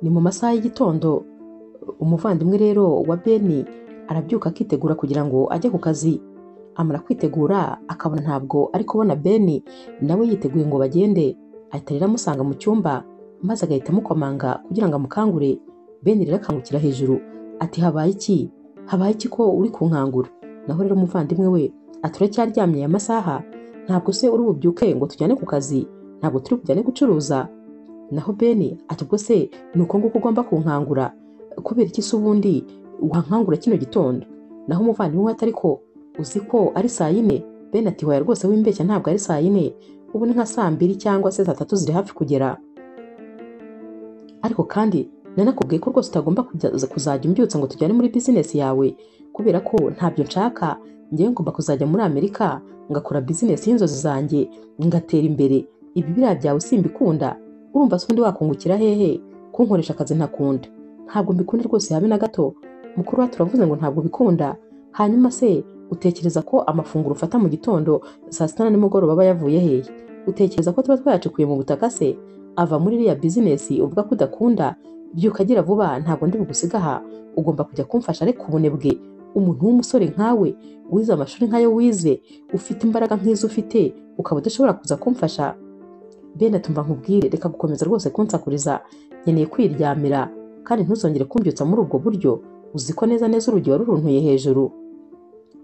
Ni mu masaha y'igitondo, umuvandimwe rero wa Beni arabyuka akitegura kugira ngo ajye ku kazi. Amara kwitegura akabona ntabwo ari kubona Beni, nawe yiteguye ngo bagende. Ahita rero amusanga mu cyumba maze agahita amukomanga kugira ngo amukangure. Beni rero akangukira hejuru ati habaye iki? Habaye iki ko uri kunkangura? Naho rero umuvandimwe we ati uracyaryamye aya masaha? Ntabwo se uri bubyuke ngo tujyane ku kazi? Ntabwo turi bujyane gucuruza? Naho Beni ati ubwo se ni uko nguko ugomba kunkangura? Kubera iki se ubundi wankangura kino gitondo? Naho umuvandimwe we ati ariko uzi ko ari saa yine? Beni ati hoya rwose wimbeshya, ntabwo ari saa yine, ubu ni nka saa mbiri cyangwa se saa tatu ziri hafi kugera. Ariko kandi nanakubwiye ko rwose utagomba kuzajya umbyutsa ngo tujyane muri bizinesi yawe, kubera ko ntabyo nshaka. Njyewe ngomba kuzajya muri Amerika ngakora bizinesi y'inzozi zanjye ngatera imbere. Ibi biriya byawe simbikunda. Urumva se undi wakungukira hehe kunkoresha akazi ntakunda? Ntabwo mbikunda rwose habe na gato. Mukuru wa turavuze ngo ntabwo bikunda. Hanyuma se utekereza ko amafunguro ufata mu gitondo, saa sita na nimugoroba aba yavuye hehe? Utekereza ko tuba twayacukuye mu butaka se? Ava muri iriya bizinesi uvuga ko udakunda? Byuka agira vuba, ntabwo ndi bugusiga aha, ugomba kujya kumfasha. Ariko ubunebwe, umuntu w'umusore nkawe wize amashuri nkayo wize, ufite imbaraga nk'izo ufite, ukaba udashobora kuza kumfasha? Bene tumva nkubwire, reka gukomeza rwose kunsakuriza, nkeneye kwiryamira, kandi ntuzongere kumbyutsa muri ubwo buryo. Uzi ko neza neza urugi waruruntuye hejuru.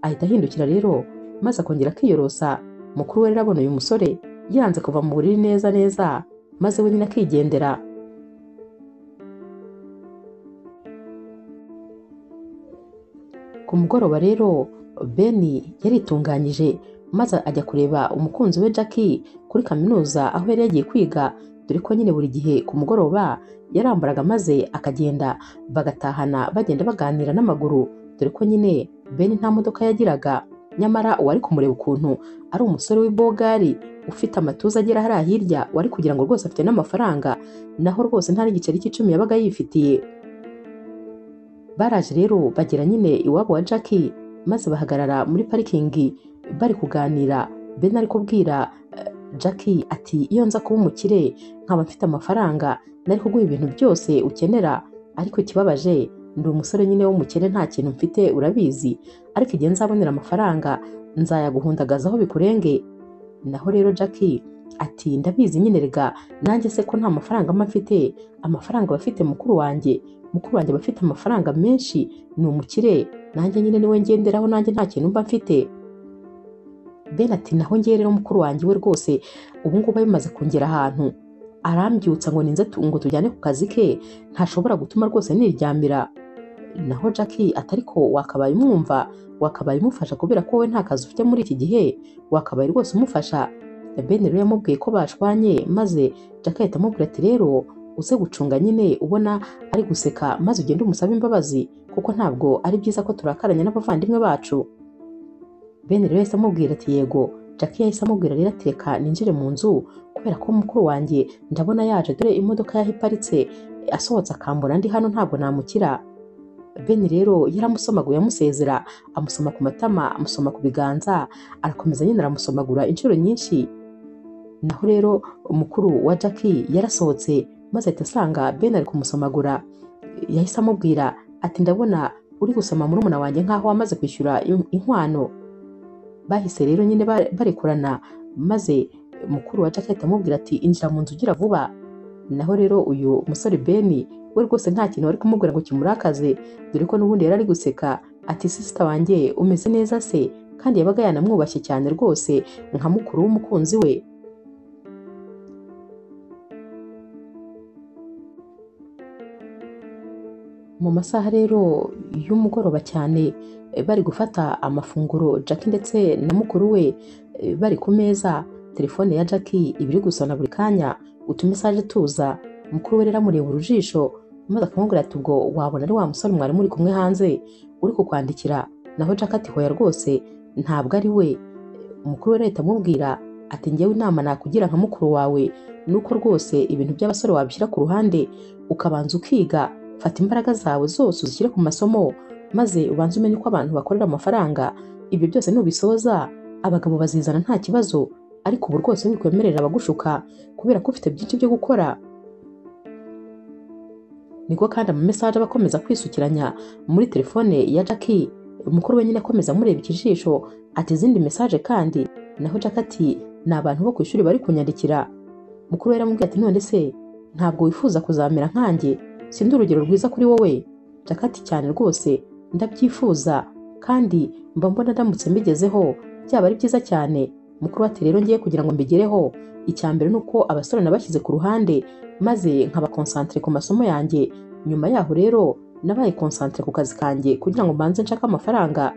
Ahita ahindukira rero maze akongera akiyorosa. Mukuru we rero abona uyu musore yanze kuva mu buriri neza neza, maze we nyine akigendera. Ku mugoroba rero Beni yaritunganyije maze ajya kureba umukunzi we Jackie kuri kaminuza aho yari yagiye kwiga, dore ko nyine buri gihe ku mugoroba yarambaraga maze akagenda bagatahana bagenda baganira n'amaguru, dore ko nyine Beni nta modoka yagiraga. Nyamara uwari kumureba ukuntu ari umusore w'ibogari ufite amatuza agera hariya hirya, wari kugira ngo rwose afite n'amafaranga, naho rwose nta n'igiceri cy'icumi yabaga yifitiye. Baraje rero bagera nyine iwabo wa Jackie maze bahagarara muri parikingi bari kuganira. Ben ari kubwira Jackie ati iyo nza kuba umukire nkaba mfite amafaranga nari kuguha ibintu byose ukenera, ariko ikibabaje ndi umusore nyine w'umukene nta kintu mfite urabizi, ariko igihe nzabonera amafaranga nzayaguhundagazaho bikurenge. Naho rero Jackie ati ndabizi nyine rega, nanjye se ko nta mafaranga mba mfite, amafaranga bafite mukuru wanjye, mukuru wanjye bafite amafaranga menshi, ni umukire, nanjye nyine niwe ngenderaho, nanjye nta kintu mba mfite. Ben ati naho ngiye rero mukuru wanjye we rwose ubu ngubu bimaze kongera ahantu arambyutsa ngo ninze ngo tujyane ku kazi ke, ntashobora gutuma rwose niryamira. Naho Jackie ati ariko wakabaye umwumva, wakabaye umufasha kubera ko wowe nta kazi ufite muri iki gihe, wakabaye rwose umufasha. Ben rero yamubwiye ko bashwanye, maze Jackie ahita amubwira ati rero uze gucunga nyine ubona ari guseka, maze ugende umusabe imbabazi kuko ntabwo ari byiza ko turakaranya n'abavandimwe bacu. Ben rero yahise amubwira ati yego. Jackie yahise amubwira rero ati reka ninjire mu nzu kubera ko mukuru wanjye ndabona yaje, dore imodoka yaho iparitse, asohotse akambona ndi hano ntabwo namukira. Ben rero yaramusomaguye amusezera, amusoma ku matama, amusoma ku biganza, arakomeza nyine aramusomagura inshuro nyinshi. Naho rero umukuru wa Jackie yarasohotse maze ahita asanga Ben ari kumusomagura. Yahise amubwira ati ndabona uri gusoma murumuna wanjye nkaho wamaze kwishyura inkwano. Bahise rero nyine barekurana, maze mukuru wa Jackie ahita amubwira ati injira mu nzu ugira vuba. Naho rero uyu musore Ben we rwose nta kintu wari kumubwira ngo kimurakaze, dore ko n'ubundi yari ari guseka ati sister wanjye umeze neza se? Kandi yabaga yanamwubashye cyane rwose nka mukuru w'umukunzi we. Mu masaha rero y'umugoroba cyane bari gufata amafunguro, Jackie ndetse na mukuru we bari ku meza, telefone ya Jackie iba iri gusona buri kanya utumesaje tuza. Mukuru we rero amureba urujisho maze akamubwira ati ubwo wabona ari wa musore mwari muri kumwe hanze uri kukwandikira. Naho Jackie ati hoya rwose ntabwo ari we. Mukuru we rero ahita amubwira ati njyewe inama nakugira nka mukuru wawe nuko rwose ibintu by'abasore wabishyira ku ruhande ukabanza ukiga, fata imbaraga zawe zose uzishyire ku masomo maze ubanze umenye uko abantu bakorera amafaranga. Ibyo byose nubisoza abagabo bazizana nta kibazo, ariko ubu rwose wikwemerera abagushuka kubera ko ufite byinshi byo gukora. Niko kandi ama message aba akomeza kwisukiranya muri telefone ya Jackie. Mukuru we nyine akomeza amureba ikijisho ati izindi message kandi. Naho Jackie ati ni abantu bo ku ishuri bari kunyandikira. Mukuru we yaramubwiye ati none se ntabwo wifuza kuzamera nkanjye? Sindi urugero rwiza kuri wowe? Jackie ati cyane rwose ndabyifuza, kandi mba mbona ndamutse mbigezeho byaba ari byiza cyane. Mukuru ati rero ngiye kugira ngo mbigereho, icya mbere nuko abasore nabashyize ku ruhande maze nkaba concentré ku masomo yanjye. Nyuma yaho rero nabaye concentré ku kazi kanjye kugira ngo mbanze nshake amafaranga.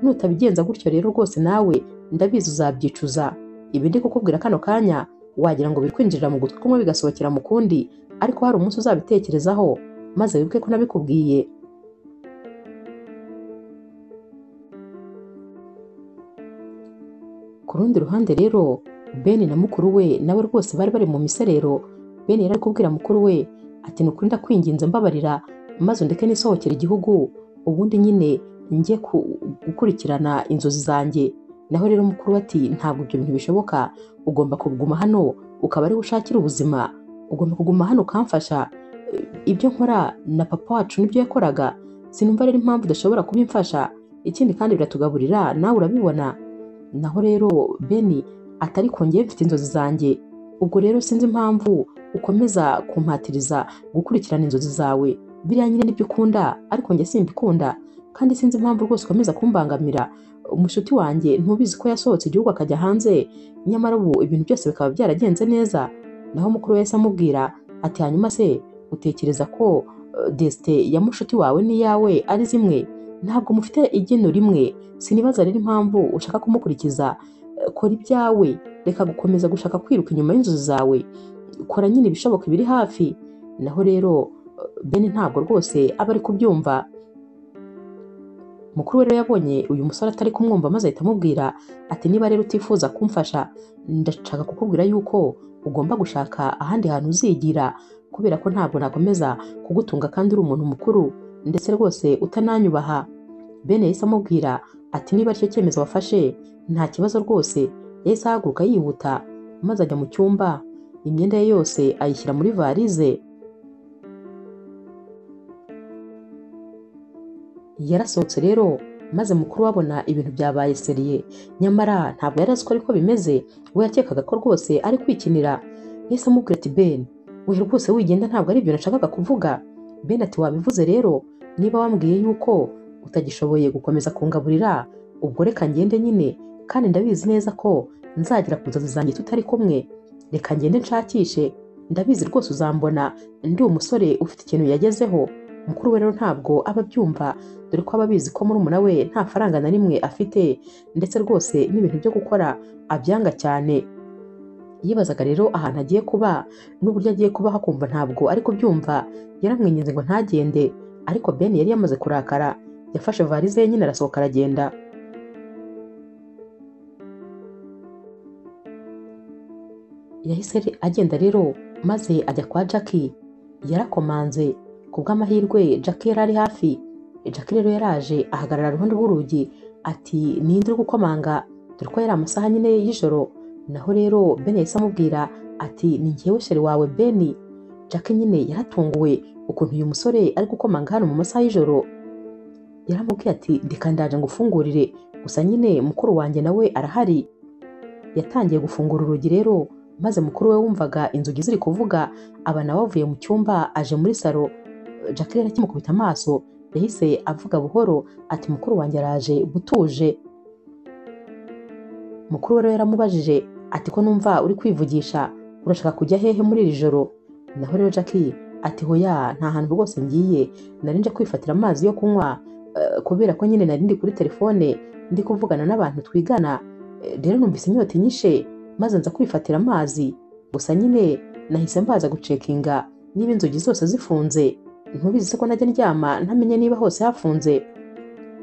Nutabigenza gutyo rero rwose nawe ndabizi uzabyicuza. Ibi ndi kukubwira kano kanya wagira ngo biri kwinjirira mu gutwi kumwe bigasohokera mu kundi, ariko hari umunsi uzabitekerezaho maze wibuke ko nabikubwiye. Ku rundi ruhande rero Ben na mukuru we nawe rwose bari bari mu miserero. Ben yari ari kubwira mukuru we ati ni ukuri ndakwinginze mbabarira maze undeke nisohokera igihugu, ubundi nyine njye gukurikirana inzozi zanjye. Naho rero mukuru we ati ntabwo ibyo bintu bishoboka, ugomba kuguma hano ukaba ari ushakira ubuzima, ugomba kuguma hano ukamfasha ibyo nkora na papa wacu nibyo yakoraga, sinumva rero impamvu udashobora kubimfasha, ikindi kandi biratugaburira nawe urabibona. Naho rero Ben atari kongeye mfite inzozi zanjye, ubwo rero sinzi impamvu ukomeza kumpatiriza gukurikirana inzozi zawe, biriya nyine nibyo ukunda ariko njye simbikunda, kandi sinzi impamvu rwose ukomeza kumbangamira. Umushuti wanjye ntubizi ko yasohotse igihugu akajya hanze, nyamara ubu ibintu byose bikaba byaragenze neza. Naho mukuru we yahise amubwira ati hanyuma se utekereza ko destin ya mushuti wawe n'iyawe ari zimwe? Ntabwo mufite igeno rimwe, sinibaza rero impamvu ushaka kumukurikiza. Kora ibyawe, reka gukomeza gushaka kwiruka inyuma y'inzozi zawe, kora nyine ibishoboka ibiri hafi. Naho rero Ben ntabwo rwose aba ari kubyumva. Mukuru we rero yabonye uyu musore atari kumwumva maze ahita amubwira ati niba rero utifuza kumfasha ndashaka kukubwira yuko ugomba gushaka ahandi hantu uzigira, kubera ko ntabwo nakomeza kugutunga kandi uri umuntu mukuru ndetse rwose utananyubaha. Ben yahise amubwira ati niba aricyo cyemezo wafashe nta kibazo rwose. Yahise ahaguruka yihuta maze ajya mu cyumba, imyenda ye yose ayishyira muri varize. Yarasohotse rero maze mukuru wabona ibintu byabaye seriye, nyamara ntabwo yari azi ko ariko bimeze, we yakekaga ko rwose ari kwikinira. Yahise amubwira ati Ben we rwose wigenda ntabwo ari ibyo nashakaga kuvuga. Ben ati wabivuze rero, niba wambwiye yuko utagishoboye gukomeza kungaburira ubwo reka ngende nyine, kandi ndabizi neza ko nzagera ku nzozi zanjye tutari kumwe, reka ngende nshakishe, ndabizi rwose uzambona ndi umusore ufite ikintu yagezeho. Mukuru we rero ntabwo aba abyumva, dore ko aba abizi ko murumuna we nta faranga na rimwe afite, ndetse rwose n'ibintu byo gukora abyanga cyane. Yibazaga rero ahantu agiye kuba n'uburyo agiye kubaho akumva ntabwo ari kubyumva. Yaramwinginze ngo ntagende, ariko Ben yari yamaze kurakara, yafashe varize ye nyine arasohoka aragenda. Yahise agenda rero maze ajya kwa Jackie. Yarakomanze, ku bw'amahirwe Jackie yari ari hafi. Jackie rero yaraje ahagarara iruhande rw'urugi ati ninde uri gukomanga, dore ko yari amasaha nyine y'ijoro. Naho rero Ben yahise amubwira ati ni njyewe chéri wawe Ben. Jackie nyine yaratunguwe ukuntu uyu musore ari gukomanga hano mu masaha y'ijoro. Yaramubwiye ati ndeka ndaje ngufungurire, gusa nyine mukuru wanjye nawe arahari. Yatangiye gufungura urugi rero maze mukuru we wumvaga inzugi ziri kuvuga aba nawe avuye mu cyumba aje muri salo. Jackie rero akimukubita amaso yahise avuga buhoro ati mukuru wanjye araje butuje. Mukuru we rero yaramubajije ati ko numva uri kwivugisha urashaka kujya hehe muri iri joro? Naho rero Jackie ati hoya nta hantu rwose ngiye, nari nje kwifatira amazi yo kunywa kubera ko nyine nari ndi kuri telefone ndi kuvugana n'abantu twigana, rero numvise inyota inyishe maze nza kwifatira amazi, gusa nyine nahise mbaza gucekinga niba inzugi zose zifunze, ntubizi se ko najya ndyama ntamenye niba hose hafunze.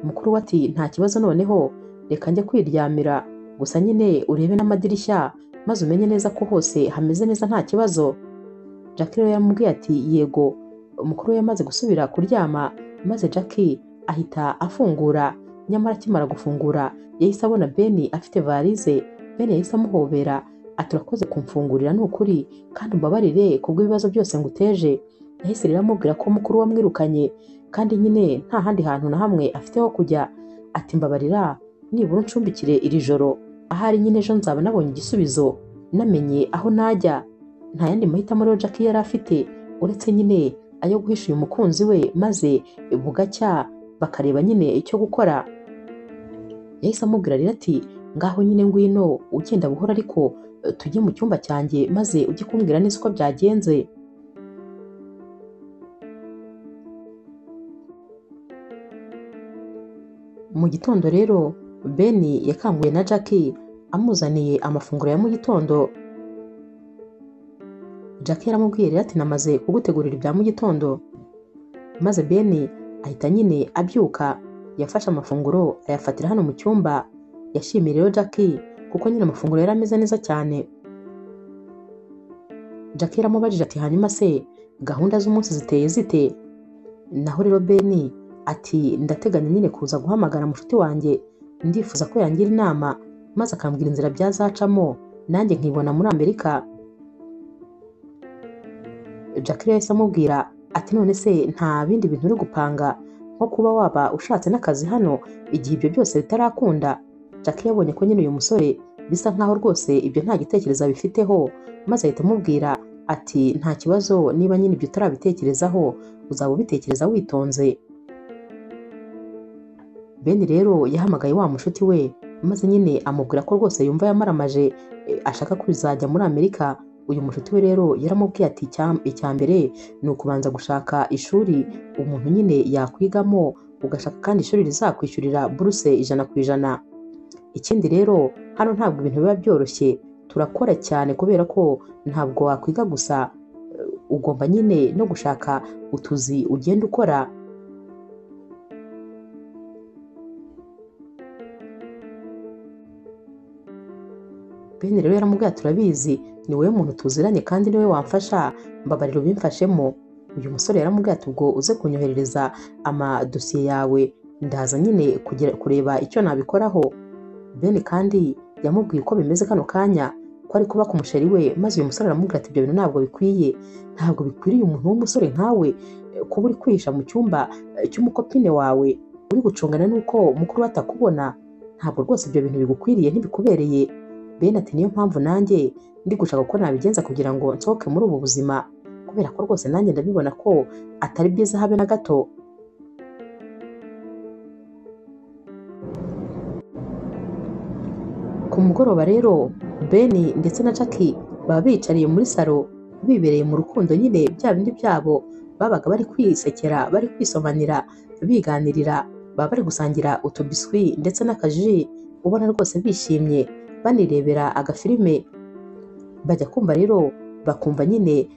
Mukuru we ati nta kibazo noneho reka njye kwiryamira, gusa nyine urebe n'amadirishya maze umenye neza ko hose hameze neza nta kibazo. Jackie rero yaramubwiye ati yego. Mukuru we yamaze gusubira kuryama maze Jackie ahita afungura, nyamara akimara gufungura yahise abona Ben afite varize. Ben yahise amuhobera ati urakoze kumfungurira ni ukuri, kandi umbabarire kubw'ibibazo byose nguteje. Yahise rero amubwira ko mukuru wamwirukanye kandi nyine nta handi hantu na hamwe afite ho kujya. Ati mbabarira nibura uncumbikire iri joro, ahari nyine ejo nzaba nabonye igisubizo namenye aho najya. Nta yandi mahitamo rero Jackie yari afite uretse nyine ayo guhisha uyu mukunzi we, maze bugacya bakareba nyine icyo gukora. Yahise amubwira rero ati ngaho nyine ngwino ugenda buhoro ariko tujye mu cyumba cyanjye maze ujye kumbwira neza uko byagenze. Mu gitondo rero Ben yakanguye na Jackie amuzaniye amafunguro ya mu gitondo. Jackie yaramubwiye rero ati namaze kugutegurira ibya mu gitondo. Maze Ben ahita nyine abyuka, yafashe amafunguro ayafatira hano mu cyumba. Yashimiye rero Jackie kuko nyine amafunguro yari ameze neza cyane. Jackie yaramubajije ati hanyuma se gahunda z'umunsi ziteye zite? Naho rero Ben ati ndateganya nyine kuza guhamagara mushuti wanjye, ndifuza ko yangira inama maze akambwira inzira byazacamo nanjye nkibona muri Amerika. Jackie yahise amubwira ati none se nta bindi bintu uri gupanga nko kuba waba ushatse n'akazi hano igihe ibyo byose bitarakunda? Jackie yabonye ko nyine uyu musore bisa nkaho rwose ibyo nta gitekerezo abifiteho, maze ahita amubwira ati nta kibazo, niba nyine ibyo utarabitekerezaho uzaba ubitekereza witonze. Ben rero yahamagaye wa mushuti we maze nyine amubwira ko rwose yumva yamaramaje ashaka kuzajya muri Amerika. Uyu mushuti we rero yaramubwiye ati icya mbere ni ukubanza gushaka ishuri umuntu nyine yakwigamo, ugashaka kandi ishuri rizakwishyurira buruse 100%. Ikindi rero hano ntabwo ibintu biba byoroshye, turakora cyane kubera ko ntabwo wakwiga gusa, ugomba nyine no gushaka utuzi ugenda ukora. Ben rero yaramubwiye ati turabizi ni wowe muntu tuziranye kandi niwe wamfasha, mbabarira ubimfashemo. Uyu musore yaramubwiye ati ubwo uze kunyoherereza amadosiye yawe ndaza nyine kureba icyo nabikoraho. Ben kandi yamubwiye uko bimeze kano kanya ko ari kuba ku musheri we, maze uyu musore aramubwira ati ibyo bintu ntabwo bikwiye, ntabwo bikwiriye umuntu w'umusore nkawe kuba uri kwihisha mu cyumba cy'umukopine wawe uri gucungana n'uko mukuru we atakubona, ntabwo rwose ibyo bintu bigukwiriye, ntibikubereye. Ben ati niyo mpamvu nanjye ndi gushaka uko nabigenza kugira ngo nsohoke muri ubu buzima, kubera ko rwose nanjye ndabibona ko atari byiza habe na gato. Ku mugoroba rero Ben ndetse na Jackie baba bicariye muri salo bibereye mu rukundo nyine bya bindi byabo babaga bari kwisekera, bari kwisomanira, biganirira, baba bari gusangira utubiswi ndetse n'akaji, ubona rwose bishimye banirebera agafilime. Bajya kumva rero bakumva nyine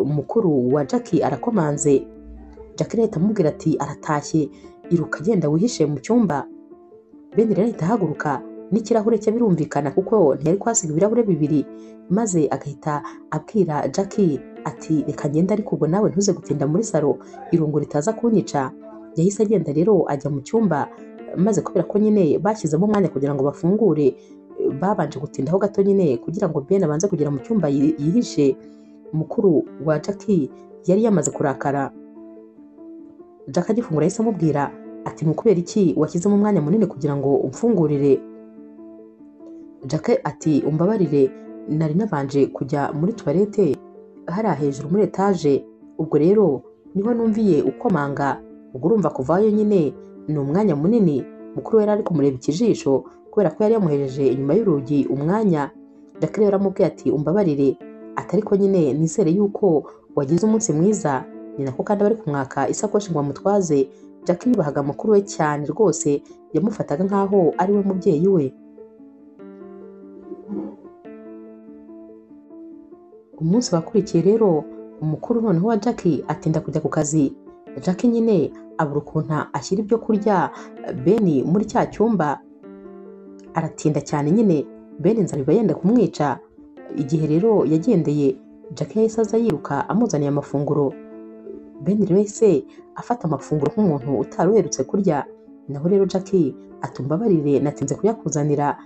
mukuru wa Jackie arakomanze. Jackie ahita amubwira ati aratashye, iruka agenda wihishe mu cyumba. Ben rero ahita ahaguruka n'ikirahure cye birumvikana kuko ntiyari kuhasiga ibirahure bibiri, maze agahita abwira Jackie ati reka ngende ariko ubwo nawe ntuze gutinda muri salo irungu ritaza kunyica. Yahise agenda rero ajya mu cyumba, maze kubera ko nyine bashyizemo umwanya kugira ngo bafungure babanje gutindaho gato nyine kugira ngo Ben abanze kugera mu cyumba yihishe. Mukuru wa Jackie yari yamaze kurakara. Jackie agifungura yahise amubwira ati ni ukubera iki washyizemo umwanya munini kugira ngo umfungurire? Jackie ati umbabarire nari nabanje kujya muri toilette hariya hejuru muri etaje, ubwo rero niho numviye ukomanga, ubwo urumva kuvayo nyine ni umwanya munini. Mukuru we yari ari kumureba ikijisho kubera ko yari yamuhereje inyuma y'urugi umwanya. Jackie rero aramubwiye ati umbabarire, ati ariko nyine nizere yuko wagize umunsi mwiza. Ni nako kandi bari kumwaka isakoshi ngo amutwaze. Jackie yubahaga mukuru we cyane rwose, yamufataga nkaho ari we mubyeyi we. Umunsi wakurikiye rero umukuru noneho wa Jackie atinda kujya ku kazi. Jackie nyine abura ukuntu ashyira ibyo kurya Ben muri cya cyumba, aratinda cyane nyine Ben inzara iba yenda kumwica. Igihe rero yagendeye Jackie yahise aza yiruka amuzaniye amafunguro. Ben rero yahise afata amafunguro nk'umuntu utari uherutse kurya. Naho rero Jackie ati umbabarire natinze kuyakuzanira.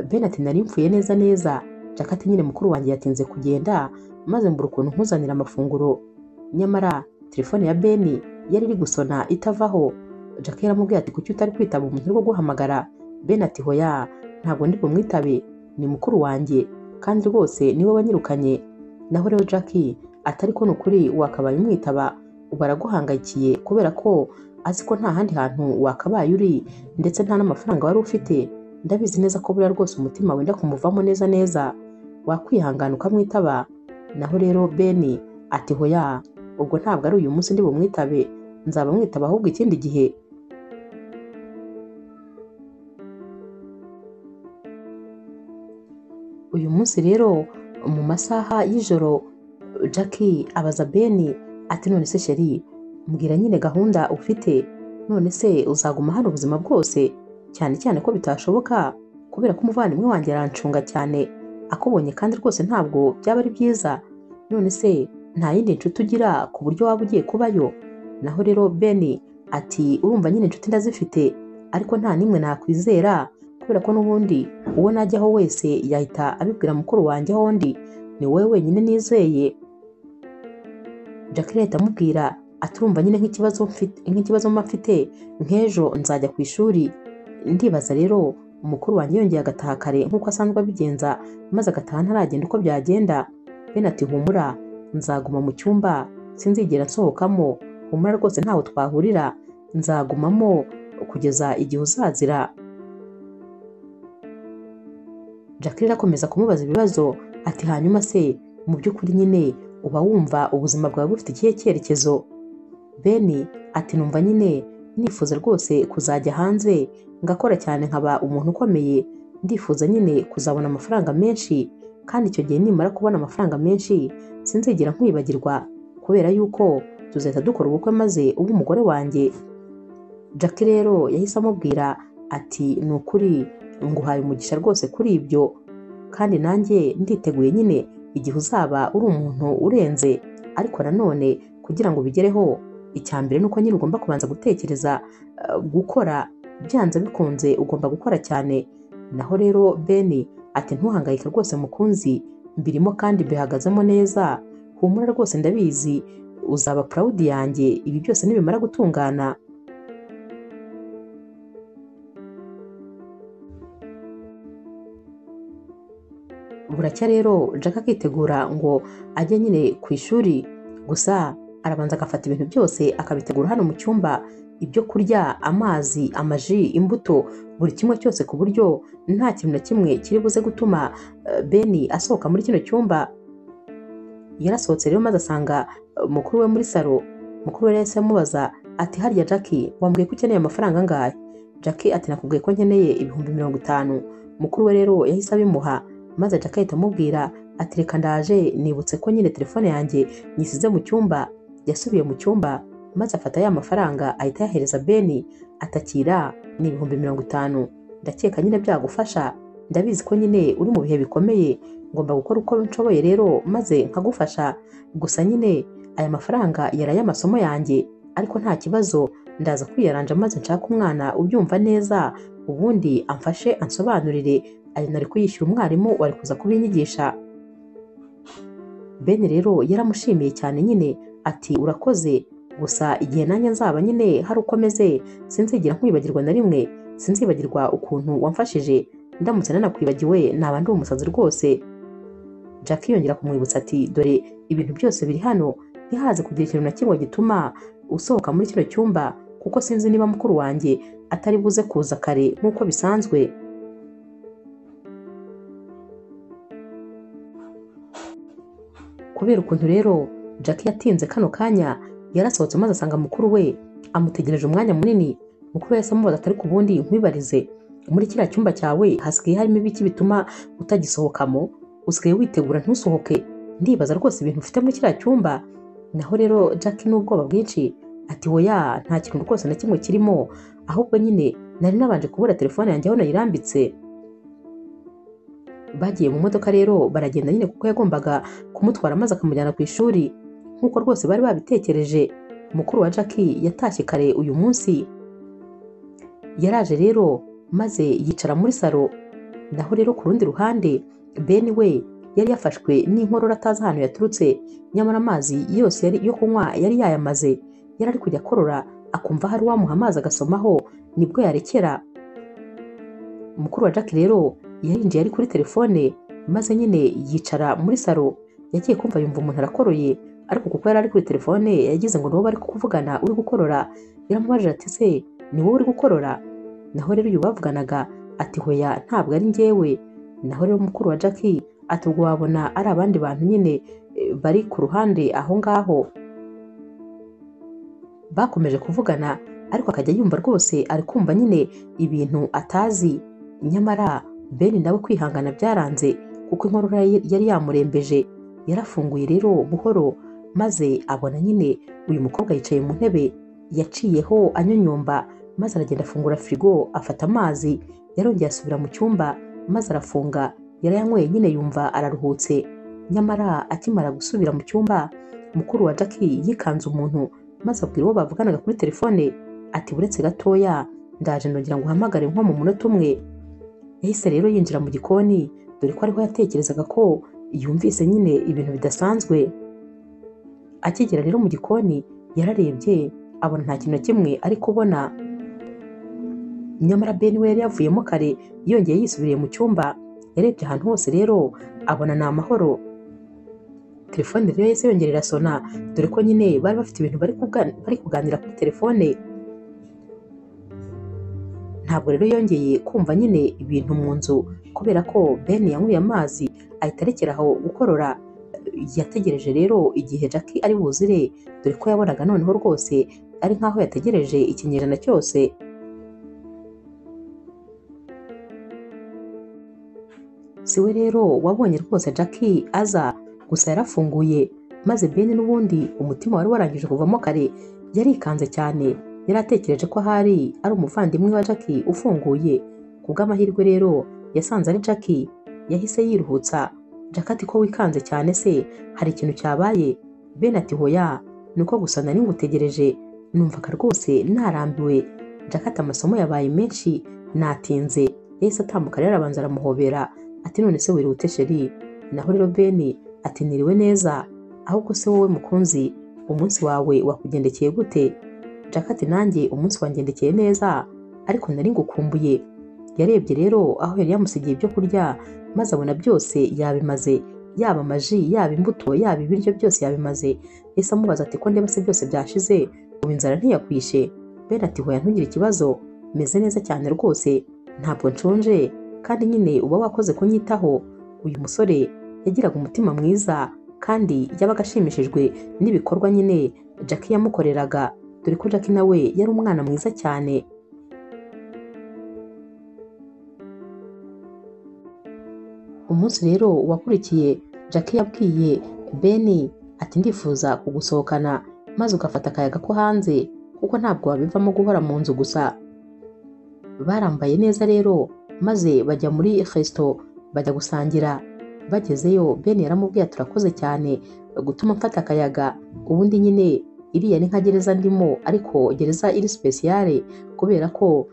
Ben ati nari mfuye neza neza. Jackie ati nyine mukuru wanjye yatinze kugenda maze mbura ukuntu nkuzanira amafunguro, nyamara Telefone ya Ben yari iri gusona itavaho. Jackie yaramubwiye ati kuki utari kwitaba umuntu uri guhamagara? Ben ati hoya ntabwo ndi bumwitabe, ni mukuru wanjye kandi rwose niwe wanyirukanye. Naho rero Jackie atari ko nukuri wakabaye umwitaba, ubu araguhangayikiye kubera ko azi ko nta handi hantu wakabaye uri ndetse nta n'amafaranga wari ufite. Ndabizi neza ko buriya rwose umutima wenda kumuvamo neza neza, wakwihangana ukamwitaba. Naho rero Ben ati hoya ubwo ntabwo ari uyu munsi ndi bumwitabe, nzaba mwitaba ahubwo ikindi gihe. Uyu munsi rero mu masaha y'ijoro Jackie abaza Ben ati none se sheri mbwira nyine gahunda ufite, none se uzaguma hano ubuzima bwose? Cyane cyane ko bitashoboka kubera ko umuvandimwe wanjye arancunga cyane, akubonye kandi rwose ntabwo byaba ari byiza. None se nta yindi nshuti ugira ku buryo waba ugiye kubayo? Naho rero Ben ati urumva nyine inshuti ndazifite ariko nta n'imwe nakwizera kubera ko n'ubundi uwo najyaho wese yahita abibwira mukuru wanjye aho ndi, ni wowe wenyine nizeye. Jackie ahita amubwira ati urumva nyine nk'ikibazo mba mfite nk'ejo nzajya ku ishuri, ndibaza rero umukuru wanjye yongeye agataha kare nk'uko asanzwe abigenza maze agataha ntaragenda uko byagenda. Ben ati humura nzaguma mu cyumba sinzigera nsohokamo, humura rwose ntaho twahurira, nzagumamo kugeza igihe uzazira. Jackie rero akomeza kumubaza ibibazo ati hanyuma se mu by'ukuri nyine uba wumva ubuzima bwawe bufite ikihe cyerekezo? Ben ati numva nyine nifuza rwose kuzajya hanze ngakora cyane nkaba umuntu ukomeye, ndifuza nyine kuzabona amafaranga menshi kandi icyo gihe nimara kubona amafaranga menshi sinzigera nkwibagirwa kubera yuko tuzahita dukora ubukwe maze ube umugore wanjye. Jackie rero yahise amubwira ati ni ukuri nguhaye umugisha rwose kuri ibyo, kandi nanjye nditeguye nyine igihe uzaba uri umuntu urenze, ariko nanone kugira ngo ubigereho icya mbere ni uko nyine ugomba kubanza gutekereza gukora, byanze bikunze ugomba gukora cyane. Naho rero Ben ati ntuhangayike rwose mukunzi, mbirimo kandi mbihagazemo neza, humura rwose ndabizi uzaba proud yanjye ibi byose nibimara gutungana. Buracya rero Jack akitegura ngo ajye nyine ku ishuri, gusa arabanza agafata ibintu byose akabitegura hano mu cyumba, ibyo kurya, amazi, amaji, imbuto, buri kimwe cyose ku buryo nta kintu na kimwe kiri buze gutuma Ben asohoka muri kino cyumba. Yarasohotse rero maze asanga mukuru we muri salo. Mukuru we yahise amubaza ati harya Jackie wambwiye ko ukeneye amafaranga angahe? Jackie ati nakubwiye ko nkeneye 50,000. Mukuru we rero yahise abimuha maze Jackie ahita amubwira ati reka ndaje nibutse ko nyine telefone yanjye nyisize mu cyumba. Yasubiye mu cyumba maze afata ya mafaranga ahita yahereza Ben atakira ni 50,000, ndakeka nyine byagufasha, ndabizi ko nyine uri mu bihe bikomeye, ngomba gukora uko nshoboye rero maze nkagufasha, gusa nyine aya mafaranga yari ay'amasomo yanjye ariko nta kibazo ndaza kwiyaranja maze nshaka umwana ubyumva neza ubundi amfashe ansobanurire, ayo nari kuyishyura umwarimu wari kuza kubinyigisha. Ben rero yaramushimiye cyane nyine ati urakoze, gusa igihe nanjye nzaba nyine hari uko meze sinzigera nkwibagirwa na rimwe, sinzibagirwa ukuntu wamfashije, ndamutse nanakwibagiwe naba ndi umusazi rwose. Jackie yongera kumwibutsa ati dore ibintu byose biri hano, ntihaze kugira ikintu na kimwe gituma usohoka muri kino cyumba kuko sinzi niba mukuru wanjye atari buze kuza kare nk'uko bisanzwe. Kubera ukuntu rero Jackie yatinze kano kanya yarasohotse maze asanga mukuru we amutegereje umwanya munini. Mukuru we yahise amubaza ati ariko ubundi nkwibarize, muri kiriya cyumba cyawe hasigaye harimo ibiki bituma utagisohokamo? Usigaye witegura ntusohoke, ndibaza rwose ibintu ufite muri kiriya cyumba. Naho rero Jackie n'ubwoba bwinshi ati oya nta kintu rwose na kimwe kirimo, ahubwo nyine nari nabanje kubura telefone yanjye aho nayirambitse. Bagiye mu modoka rero baragenda nyine kuko yagombaga kumutwara maze akamujyana ku ishuri nk'uko rwose bari babitekereje. Mukuru wa Jackie yatashye kare uyu munsi, yaraje rero maze yicara muri salo. Naho rero ku rundi ruhande Ben we yari yafashwe n'inkorora atazi ahantu yaturutse, nyamara amazi yose yari yo kunywa yari yayamaze. Yari ari kujya akorora akumva hari uwamuha amazi agasomaho nibwo yarekera. Mukuru wa Jack rero yarinjiye ari kuri telefone, maze nyine yicara muri salo. Yagiye kumva yumva umuntu arakoroye, ariko kuko yari ari kuri telefone yagize ngo niwo bari kuvugana uri gukorora. Yaramubajije ati se ni wowe uri gukorora? Naho rero uyu bavuganaga ati hoya ntabwo ari njyewe. Naho rero mukuru wa Jack ati ubwo wabona ari abandi bantu nyine bari ku ruhande aho ngaho. Bakomeje kuvugana ariko akajya yumva rwose ari kumva nyine ibintu atazi. Nyamara Ben nawe kwihangana byaranze kuko inkorora yari yamurembeje. Yarafunguye rero buhoro maze abona nyine uyu mukobwa yicaye mu ntebe yaciyeho anyonyomba, maze aragenda afungura firigo afata amazi. Yarongeye asubira mu cyumba maze arafunga, yarayanyweye nyine yumva araruhutse. Nyamara akimara gusubira mu cyumba, mukuru wa Jack yikanze umuntu maze abwira uwo bavuganaga kuri telefone ati buretse gatoya ndaje ndongera ngo uhamagare nko mu munota umwe. Yahise rero yinjira mu gikoni, dore ko ariho yatekerezaga ko yumvise nyine ibintu bidasanzwe. Akigera rero mu gikoni yararebye abona nta kintu na kimwe ari kubona. Nyamara Ben we yari yavuyemo kare yongeye yisubiriye mu cyumba. Yarebye ahantu hose rero abona ni amahoro. Telefone rero yahise yongera irasona, dore ko nyine bari bafite ibintu bari kuganira kuri telefone. Ntabwo rero yongeye kumva nyine ibintu mu nzu kubera ko Ben yanyweye amazi ahita arekera aho gukorora. Yategereje rero igihe Jack ari buzire, dore ko yabonaga noneho rwose ari nkaho yategereje ikinyejana cyose. Si we rero wabonye rwose Jack aza, gusa yarafunguye maze Ben n'ubundi umutima wari warangije kuvamo kare yarikanze cyane. Yari atekereje ko ahari ari umuvandimwe wa Jack ufunguye. Ku bw'amahirwe rero yasanze ari Jack. Yahise yiruhutsa. Jack ati ko wikanze cyane se hari ikintu cyabaye? Ben ati hoya nuko gusa nari ngutegereje, numvaga rwose narambiwe. Jack ati amasomo yabaye menshi natinze. Yahise atambuka rero arabanza aramuhobera ati none se wirihute sheri? Naho rero Ben ati niriwe neza, ahubwo se wowe mukunzi umunsi wawe wakugendekeye gute? Jack ati nanjye umunsi wangendekeye neza ariko nari ngukumbuye. Yarebye rero aho yari yamusigiye ibyo kurya maze abona byose yabimaze, yaba amaji, yaba imbuto, yaba ibiryo byose yabimaze. Yahise amubaza ati ko ndeba se byose byashize, ubu inzara ntiyakwishe? Ben ati hoya ntugire ikibazo, meze neza cyane rwose, ntabwo nshonje kandi nyine uba wakoze kunyitaho. Uyu musore yagiraga umutima mwiza kandi yabaga ashimishijwe n'ibikorwa nyine Jack yamukoreraga, dore ko Jack nawe yari umwana mwiza cyane. Umunsi rero wakurikiye Jack yabwiye Ben ati ndifuza kugusohokana maze ugafata akayaga ko hanze kuko ntabwo wabivamo guhora mu nzu gusa. Barambaye neza rero maze bajya muri resto bajya gusangira. Bagezeyo Ben yaramubwiye turakoze cyane gutuma mfata akayaga, ubundi nyine iriya ni nka gereza ndimo ariko gereza iri spéciale kubera ko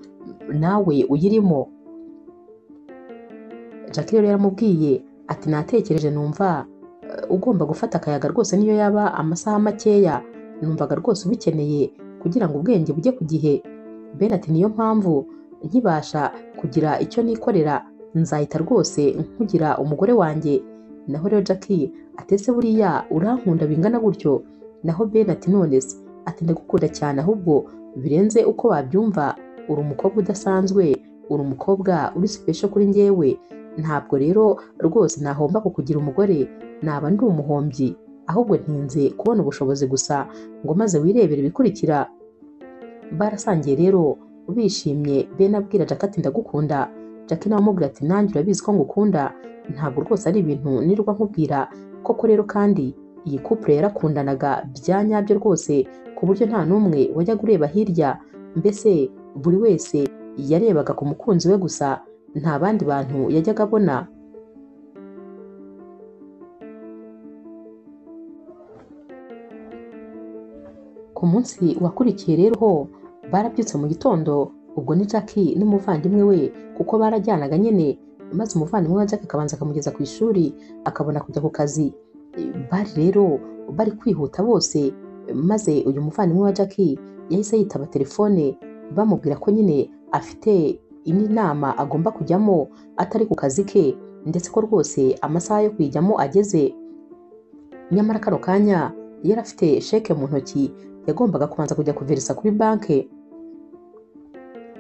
nawe uyirimo. Jack rero yaramubwiye ati natekereje numva ugomba gufata akayaga rwose niyo yaba amasaha makeya, numvaga rwose ubikeneye kugira ngo ubwenge bujye ku gihe. Ben ati niyo mpamvu nkibasha kugira icyo nikorera nzahita rwose nkugira umugore wanjye. Naho rero Jack ati ese buriya urankunda bingana gutyo? Naho Ben ati none se, ati ndagukunda cyane ahubwo birenze uko wabyumva, uri umukobwa udasanzwe, uri umukobwa uri special kuri njyewe, ntabwo rero rwose nahomba kukugira umugore, naba ndi umuhombyi, ahubwo ntinze kubona ubushobozi gusa ngo maze wirebere ibikurikira. Barasangiye rero bishimye. Ben abwira Jack ati ndagukunda. Jack nawe amubwira ati nanjye urabizi ko ngukunda, ntabwo rwose ari ibintu nirwa nkubwira koko. Rero kandi iyi couple yarakundanaga bya nyabyo rwose ku buryo nta n'umwe wajyaga ureba hirya, mbese buri wese yarebaga ku mukunzi we gusa, nta bandi bantu yajyaga abona. Ku munsi wakurikiye rero ho barabyutse mu gitondo, ubwo ni Jack n'umuvandimwe we kuko barajyanaga nyine. maze umuvandimwe wa Jack akabanza akamugeza ku ishuri akabona kujya ku kazi. Bari rero bari kwihuta bose, maze uyu muvandimwe wa Jack yahise yitaba telefone bamubwira ko nyine afite indi nama agomba kujyamo atari ku kazi ke, ndetse ko rwose amasaha yo kuyijyamo ageze. Nyamara kano kanya yari afite sheke mu ntoki yagombaga kubanza kujya kuverisa kuri banki.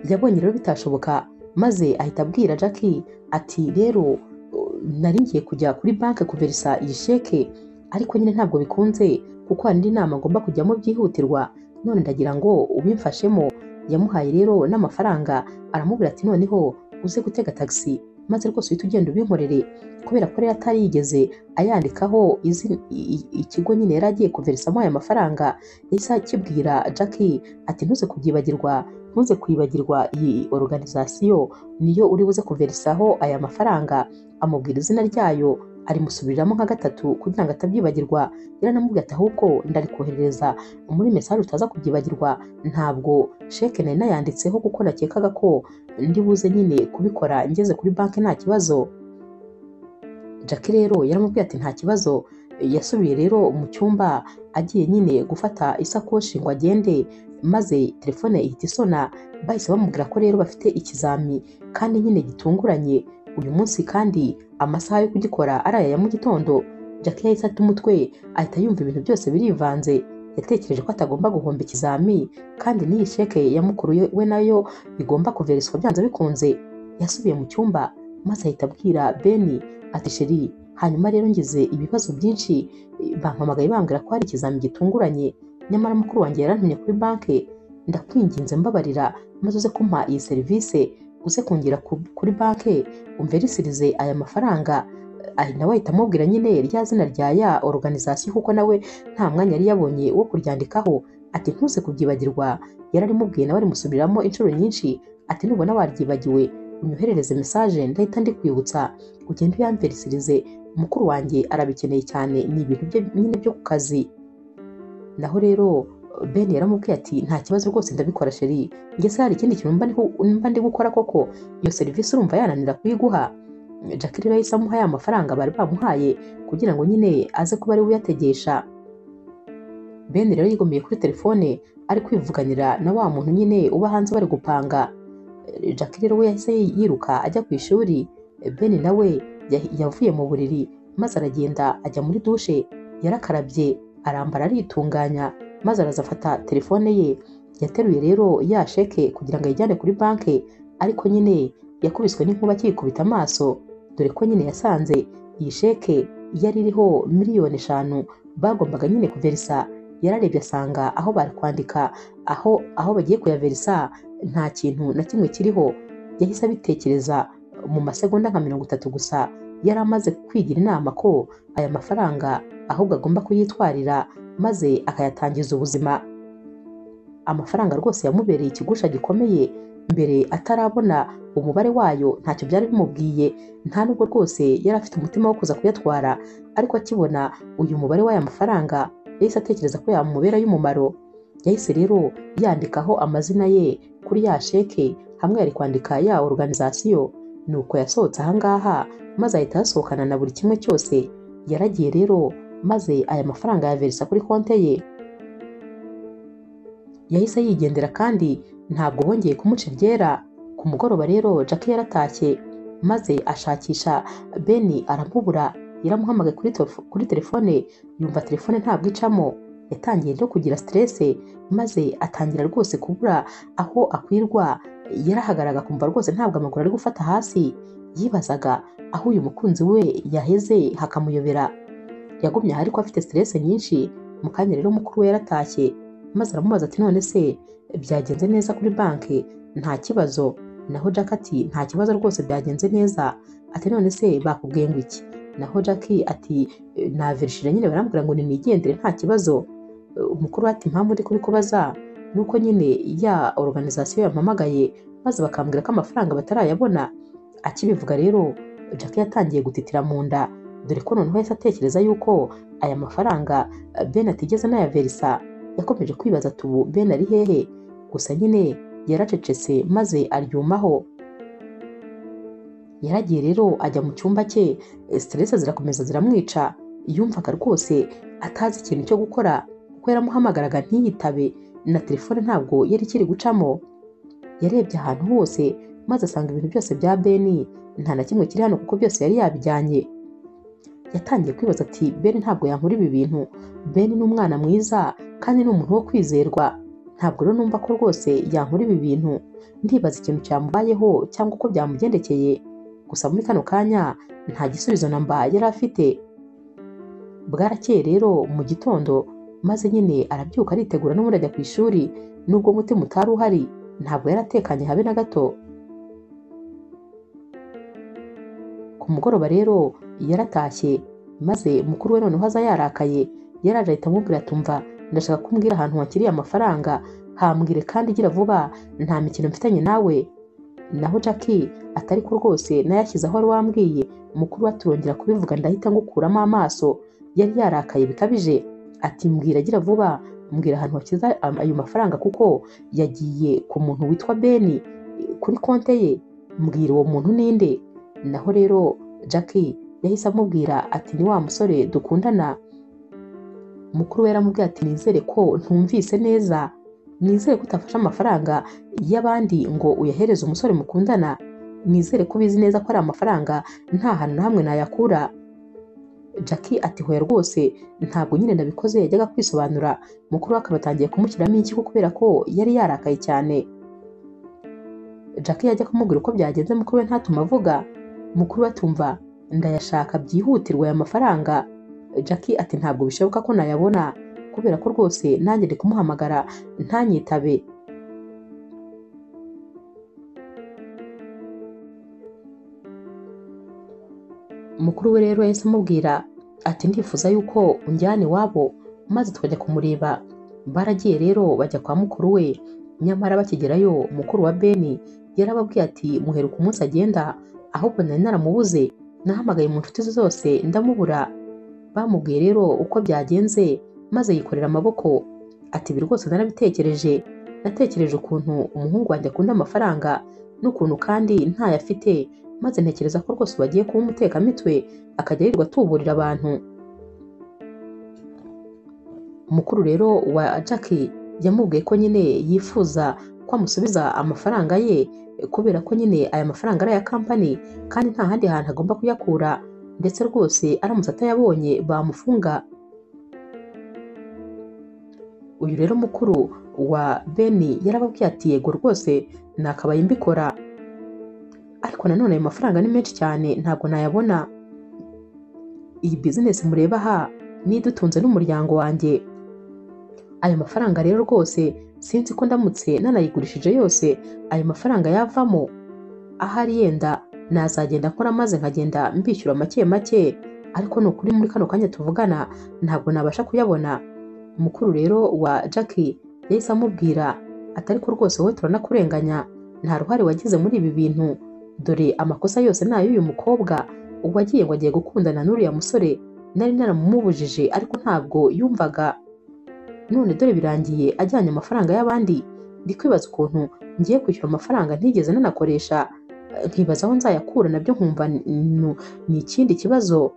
Yabonye rero bitashoboka, maze ahita abwira Jackie ati rero nari ngiye kujya kuri banki kuverisa iyi sheke, ariko nyine ntabwo bikunze kuko hari indi nama ngomba kujyamo byihutirwa, none ndagira ngo ubimfashemo. Yamuhaye rero n'amafaranga, aramubwira ati noneho uze gutega tagisi maze rwose uhite ugenda ubinkorere. Kubera ko rero atari yigeze ayandikaho ikigo nyine yari agiye kuverisamo aya mafaranga, yahise akibwira Jackie ati ntuze kubyibagirwa, ntuze kwibagirwa iyi organization niyo uri buze kuverisaho aya mafaranga. Amubwira izina ryayo, arimusubiriramo nka gatatu kugira ngo atabyibagirwa. Yaranamubwiye ati ahubwo ndarikoherereza muri message utaza kubyibagirwa, ntabwo sheke nari nayanditseho kuko nakekaga ko ndi buze nyine kubikora ngeze kuri banki nta kibazo. Jackie rero yaramubwiye ati nta kibazo. Yasubiye rero mu cyumba agiye nyine gufata isakoshi ngo agende, maze telefone ihita isona. Bahise bamubwira ko rero bafite ikizami kandi nyine gitunguranye uyu munsi, kandi amasaha yo kugikora ari aya ya mu gitondo. Jackie yahise ata umutwe, ahita yumva ibintu byose birivanze. Yatekereje ko atagomba guhomba ikizami, kandi n'iyi sheke ya mukuru we nayo igomba kuveriswa byanze bikunze. Yasubiye mu cyumba maze ahita abwira Beni ati sheri, hanyuma rero ngize ibibazo byinshi, bampamagaye bambwira ko hari ikizami gitunguranye, nyamara mukuru wanjye yarantumye kuri banki, ndakwinginze mbabarira maze uze kumpa iyi serivisi, uze kungira kuri banki umverisirize aya mafaranga. Nawe ahita amubwira nyine rya zina rya ya organization kuko nawe nta mwanya yari yabonye wo kuryandikaho, ati ntuze kubyibagirwa. Yararimubwiye nawe arimusubiramo inshuro nyinshi, ati nubona waryibagiwe unyoherereze message ndahita ndikwibutsa, ugende uyamverisirize, mukuru wanjye arabikeneye cyane, ni ibintu bye nyine byo ku kazi. Naho rero Ben yaramubwiye ati nta kibazo rwose ndabikora sheri, njye se hari ikindi kintu mba ndi gukora koko, iyo serivisi urumva yananira kuyiguha. Jackie rero yahise amuha ya mafaranga bari bamuhaye kugira ngo nyine aze kuba ari we uyategesha. Ben rero yigomeye kuri telefone ari kwivuganira na wa muntu nyine uba hanze bari gupanga. Jackie rero we yahise yiruka ajya ku ishuri. Ben nawe yavuye mu buriri maze aragenda ajya muri dushe, yarakarabye arambara aritunganya, maze araza afata telefone ye. Yateruye rero ya sheke kugira ngo ayijyane kuri banki, ariko nyine yakubiswe n'inkuba akikubita amaso, dore ko nyine yasanze iyi sheke yari iriho 5,000,000 bagombaga nyine kuverisa. Yararebye asanga aho bari kwandika aho bagiye kuyaverisa nta kintu na kimwe kiriho. Yahise abitekereza mu masegonda nka 30 gusa, yari amaze kwigira inama ko aya mafaranga ahubwo agomba kuyitwarira maze akayatangiza ubuzima. Amafaranga rwose yamubereye ikigusha gikomeye, mbere atarabona umubare wayo ntacyo byari bimubwiye, nta nubwo rwose yari afite umutima wo kuza kuyatwara, ariko akibona uyu mubare w'aya mafaranga yahise atekereza ko yamubera y'umumaro. Yahise rero yandikaho amazina ye kuri ya sheke hamwe yari kwandika ya organization. Nuko yasohotse ahangaha maze ahita yasohokana na buri kimwe cyose. Yaragiye rero maze aya mafaranga yaverisa kuri konte ye. Yahise yigendera kandi ntabwo bongeye kumuca iryera. Ku mugoroba rero Jackie yaratashye maze ashakisha Beni aramubura. Yaramuhamagaye kuri telefone yumva telefone ntabwo icamo. Yatangiye no kugira stress maze atangira rwose kubura aho akwirwa. Yarahagaraga akumva rwose ntabwo amaguru ari gufata hasi. Yibazaga aho uyu mukunzi we yaheze hakamuyobera. Yagumye aho ariko afite stress nyinshi. Mu kanya rero mukuru we yaratashye maze aramubaza ati none se byagenze neza kuri banki nta kibazo? Naho Jack ati nta kibazo rwose byagenze neza. Ati none se bakubwiye ngo iki? Naho Jack ati naverishije nyine barambwira ngo nigendere nta kibazo. Umukuru ati impamvu ndi kubikubaza nuko nyine ya organization yampamagaye maze bakambwira ko amafaranga batarayabona. Akibivuga rero Jack yatangiye gutitira mu nda, dore ko noneho yahise atekereza yuko aya mafaranga Ben atigeze anayaverisa. Yakomeje kwibaza ati ubu Ben ari hehe? Gusa nyine yaracecetse maze aryumaho. Yaragiye rero ajya mu cyumba cye, stress zirakomeza ziramwica. Yumvaga rwose atazi ikintu cyo gukora kuko yaramuhamagaraga ntiyitabe, na telefone ntabwo yari ikiri gucamo. Yarebye ahantu hose maze asanga ibintu byose bya Ben nta na kimwe kiri hano kuko byose yari yabijyanye. Yatangiye kwibaza ati Ben ntabwo yankora ibi bintu, Ben ni umwana mwiza kandi ni umuntu wo kwizerwa, ntabwo rero numva ko rwose yankora ibi bintu. Ndibaza ikintu cyamubayeho cyangwa uko byamugendekeye. Gusa muri kano kanya nta gisubizo na mba yari afite. Bwarakeye rero mu gitondo, maze nyine arabyuka aritegura n'ubundi ajya ku ishuri, nubwo umutima utari uhari ntabwo yari atekanye habe na gato. Ku mugoroba rero yaratashye, maze mukuru we noneho aza yarakaye. Yaraje ahita amubwira ati umva, ndashaka kumbwira ahantu wakiriye amafaranga, hambwire kandi gira vuba, nta mikino mfitanye nawe. Naho Jackie atari ko rwose nayashyize aho wari wambwiye. Mukuru we aturongera kubivuga ndahita ngukuramo amaso. Yari yarakaye bikabije, ati mbwira gira vuba, mbwira ahantu washyize ayo mafaranga kuko yagiye ku muntu witwa Ben kuri konte ye, mbwira uwo muntu ninde. Naho rero Jackie yahise amubwira ati ni wa musore dukundana. Mukuru we yaramubwiye ati nizere ko ntumvise neza, nizere ko utafashe amafaranga y'abandi ngo uyahereze umusore mukundana, nizere ko ubizi neza ko ari amafaranga nta hantu na hamwe nayakura. Jackie ati hoya rwose ntabwo nyine nabikoze. Yajyaga kwisobanura, mukuru we akaba atangiye kumushyiramo inshyiko kubera ko yari yarakaye cyane. Jackie yajya kumubwira uko byagenze, mukuru we ntatuma avuga. Mukuru we atumva ndayashaka byihutirwa aya mafaranga. Jackie ati ntabwo bishoboka ko nayabona kubera ko rwose nanjye ndi kumuhamagara ntanyitabe. Mukuru we rero yahise amubwira ati ndifuza yuko unjyana iwabo maze tukajya kumureba. Baragiye rero bajya kwa mukuru we, nyamara bakigerayo mukuru wa Ben yarababwiye ati muheruka umunsi agenda, ahubwo nari naramubuze, nahamagaye mu nshuti ze zose ndamubura. Bamubwiye rero uko byagenze maze yikorera amaboko ati ibi rwose narabitekereje, natekereje ukuntu umuhungu wanjye akunda amafaranga n'ukuntu kandi ntayo afite, maze ntekereza ko rwose bagiye kuba umutekamitwe akajya yirirwa atuburira abantu. Mukuru rero wa Jackie yamubwiye ko nyine yifuza ko amusubiza amafaranga ye kubera ko nyine aya mafaranga ari aya kampani kandi nta handi hantu agomba kuyakura, ndetse rwose aramutse atayabonye bamufunga. Uyu rero mukuru wa Ben yarababwiye ati yego rwose nakabaye mbikora, ariko nanone ayo mafaranga ni menshi cyane ntabwo nayabona. Iyi bizinesi mureba aha nidutunze n'umuryango wanjye. Ayo mafaranga rero rwose sinzi ko ndamutse nanayigurishije yose ayo mafaranga yavamo, ahari yenda nazagenda nkora maze nkagenda mbishyura make make, ariko ni ukuri muri kano kanya tuvugana ntabwo nabasha kuyabona. Mukuru rero wa Jackie yahise amubwira ati ariko rwose wowe turanakurenganya, nta ruhare wagize muri ibi bintu, dore amakosa yose ni ay'uyu mukobwa wagiye ngo agiye gukundana n'uriya musore, nari naramumubujije ariko ntabwo yumvaga, none dore birangiye ajyanye amafaranga y'abandi. Ndi kwibaza ukuntu ngiye kwishyura amafaranga ntigeze nanakoresha, nkibaza aho nzayakura nabyo nkumva ni ikindi kibazo.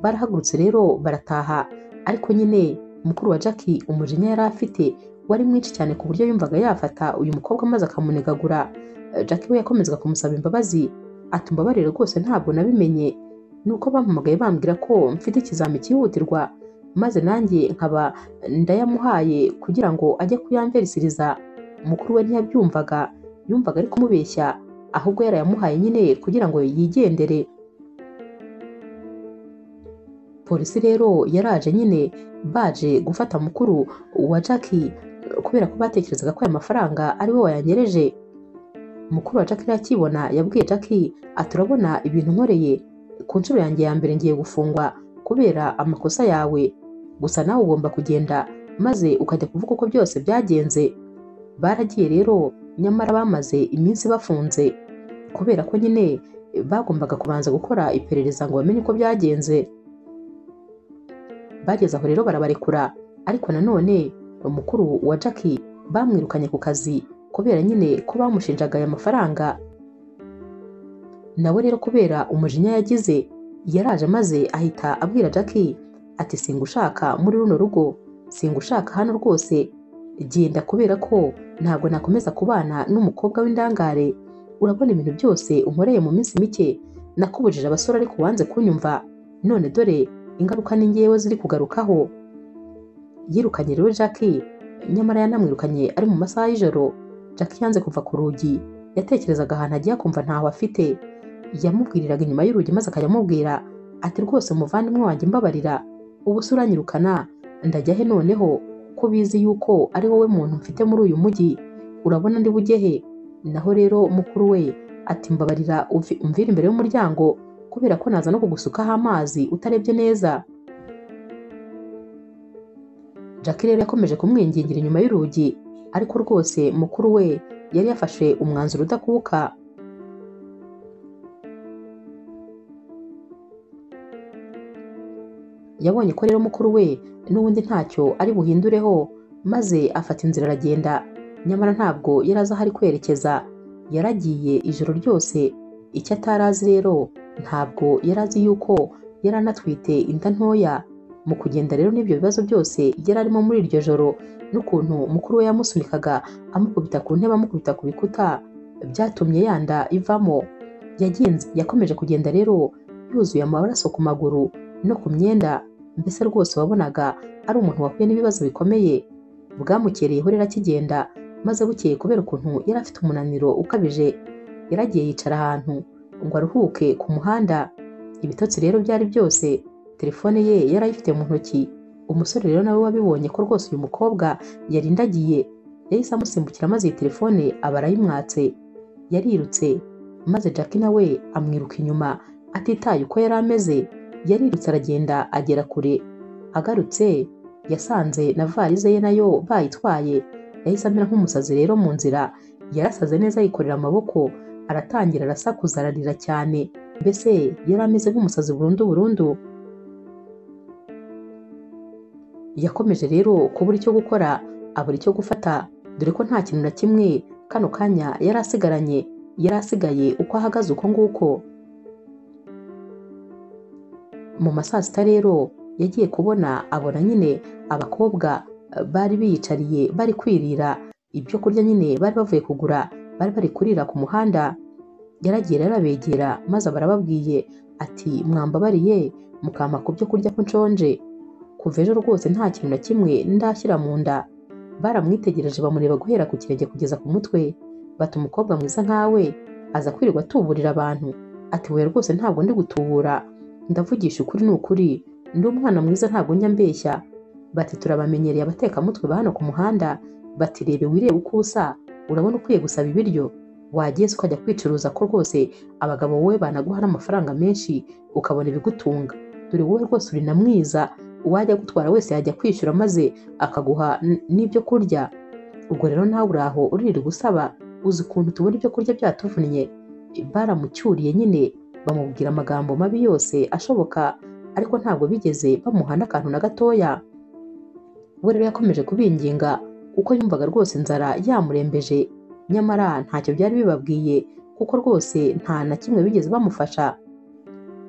Barahagurutse rero barataha, ariko nyine mukuru wa Jackie umujinya yari afite wari mwinshi cyane ku buryo yumvaga yafata uyu mukobwa maze akamunegagura. Jackie we yakomezaga kumusaba imbabazi ati mbabarire rwose ntabwo nabimenye, nuko bampamagaye bambwira ko mfite ikizami cyihutirwa maze nanjye nkaba ndayamuhaye kugira ngo ajye kuyamverisiriza. Mukuru we ntiyabyumvaga, yumvaga ari kumubeshya, ahubwo yarayamuhaye nyine kugira ngo yigendere. Polisi rero yaraje nyine baje gufata mukuru wa Jackie kubera ko batekerezaga ko aya mafaranga ari we wayanyereje. Mukuru wa Jackie akibona yabwiye Jackie ati urabona ibintu nkoreye, ku nshuro yanjye ya mbere ngiye gufungwa kubera amakosa yawe, gusa nawe ugomba kugenda maze ukajya kuvuga uko byose byagenze. Baragiye rero, nyamara bamaze iminsi bafunze kubera ko nyine bagombaga kubanza gukora iperereza ngo bamenye uko byagenze. Bageze aho rero barabarekura, ariko nanone umukuru wa Jackie bamwirukanye ku kazi kubera nyine ko bamushinjaga aya mafaranga. Nawe rero kubera umujinya yagize yaraje maze ahita abwira Jackie ati singushaka muri runo rugo, singushaka hano rwose, genda kubera ko ntabwo nakomeza kubana n'umukobwa w'indangare. Urabona ibintu byose unkoreye mu minsi mike, nakubujije abasore ariko wanze kunyumva, none dore ingaruka ni ngewe ziri kugarukaho. Yirukanye rero Jackie, nyamara yanamwirukanye ari mu masaha y'ijoro. Jackie yanze kuva ku rugi, yatekerezaga ahantu agiye akumva ntaho afite. Yamubwiriraga inyuma y'urugi maze akajya amubwira ati rwose muvandimwe wanjye mbabarira, ubu se uranyirukana ndajya he noneho ko bizi yuko ari wowe muntu mfite muri uyu mujyi, urabona ndi bujye he? Naho rero mukuru we ati mbabarira umvire imbere y'umuryango kubera ko naza no kugusukaho amazi utarebye neza. Jackie rero yakomeje kumwingingira inyuma y'urugi, ariko rwose mukuru we yari yafashe umwanzuro udakuka. Yabonye ko rero mukuru we n'ubundi ntacyo ari buhindureho, maze afata inzira aragenda. Nyamara ntabwo yari azi aho ari kwerekeza, yaragiye ijoro ryose. Icyo atari azi rero ntabwo yari azi yuko yari anatwite inda ntoya. Mu kugenda rero n'ibyo bibazo byose yari arimo muri iryo joro, n'ukuntu mukuru we yamusunikaga amukubita ku ntebe amukubita ku bikuta, byatumye yanda ivamo. Yagenze yakomeje kugenda rero yuzuye amaraso ku maguru no ku myenda, mbese rwose wabonaga ari umuntu wahuye n'ibibazo bikomeye. Bwamukereyeho rero akigenda, maze bukeye kubera ukuntu yari afite umunaniro ukabije, yaragiye yicara ahantu ngo aruhuke ku muhanda. Ibitotsi rero byari byose, telefone ye yari ayifite mu ntoki. Umusore rero nawe wabibonye ko rwose uyu mukobwa yarindagiye, yahise amusimbukira maze iyi telefone aba arayimwatse. Yarirutse maze Jackie nawe amwiruka inyuma atitaye uko yari ameze. Yarirutse aragenda agera kure. Agarutse yasanze na varize ye nayo bayitwaye. Yahise amera nk'umusazi rero mu nzira, yarasaze neza yikorera amaboko, aratangira arasakuza ararira cyane, mbese yari ameze nk'umusazi burundu burundu. Yakomeje rero kubura icyo gukora, abura icyo gufata, dore ko nta kintu na kimwe kano kanya yari asigaranye, yari asigaye uko ahagaze uko nguko. Mu ma saa sita rero yagiye kubona abona nyine abakobwa bari biyicariye bari kwirira ibyo kurya nyine bari bavuye kugura, bari bari kurira ku muhanda. Yaragiye rero arabegera maze barababwiye ati mwambabariye mukampa ku byo kurya ko nshonje, kuva ejo rwose nta kintu na kimwe ndashyira mu nda. Baramwitegereje bamureba guhera ku kirenge kugeza ku mutwe, bati umukobwa mwiza nkawe aza kwirirwa atuburira abantu. Ati we rwose ntabwo ndi gutubura, ndavugisha ukuri ni ukuri, ndi umwana mwiza ntabwo njya mbeshya. Bati turabamenyereye abatekamutwe ba hano ku muhanda, bati rebe wirebe uko usa, urabona ukwiye gusaba ibiryo, wagiye se ukajya kwicuruza ko rwose abagabo wowe banaguha n'amafaranga menshi ukabona ibigutunga, dore wowe rwose uri na mwiza, uwajya gutwara wese yajya kwishyura maze akaguha n'ibyo kurya. Ubwo rero nawe uraho uririrwa usaba, uzi ukuntu tubona ibyo kurya byatuvunnye. Baramucyuriye nyine bamubwira amagambo mabi yose ashoboka, ariko ntabwo bigeze bamuha n'akantu na gatoya. We rero yakomeje kubinginga kuko yumvaga rwose inzara yamurembeje, nyamara ntacyo byari bibabwiye kuko rwose nta na kimwe bigeze bamufasha.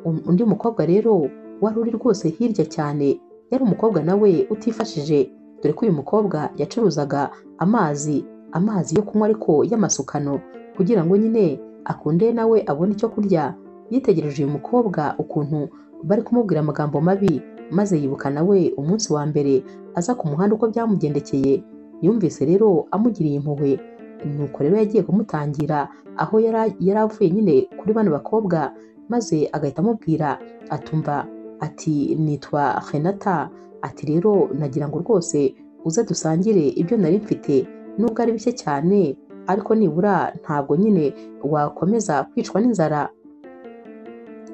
Undi mukobwa rero wari uri rwose hirya cyane, yari umukobwa nawe utifashije, dore ko uyu mukobwa yacuruzaga amazi, amazi yo kunywa ariko y'amasukano, kugira ngo nyine akunde nawe abone icyo kurya. Yitegereje uyu mukobwa ukuntu bari kumubwira amagambo mabi, maze yibuka nawe umunsi wa mbere aza ku muhanda uko byamugendekeye. Yumvise rero amugiriye impuhwe, nuko rero yagiye kumutangira aho yari avuye nyine kuri bano bakobwa, maze agahita amubwira atumva ati nitwa Renata, ati rero nagira ngo rwose uze dusangire ibyo nari mfite, nubwo ari bike cyane ariko nibura ntabwo nyine wakomeza kwicwa n'inzara.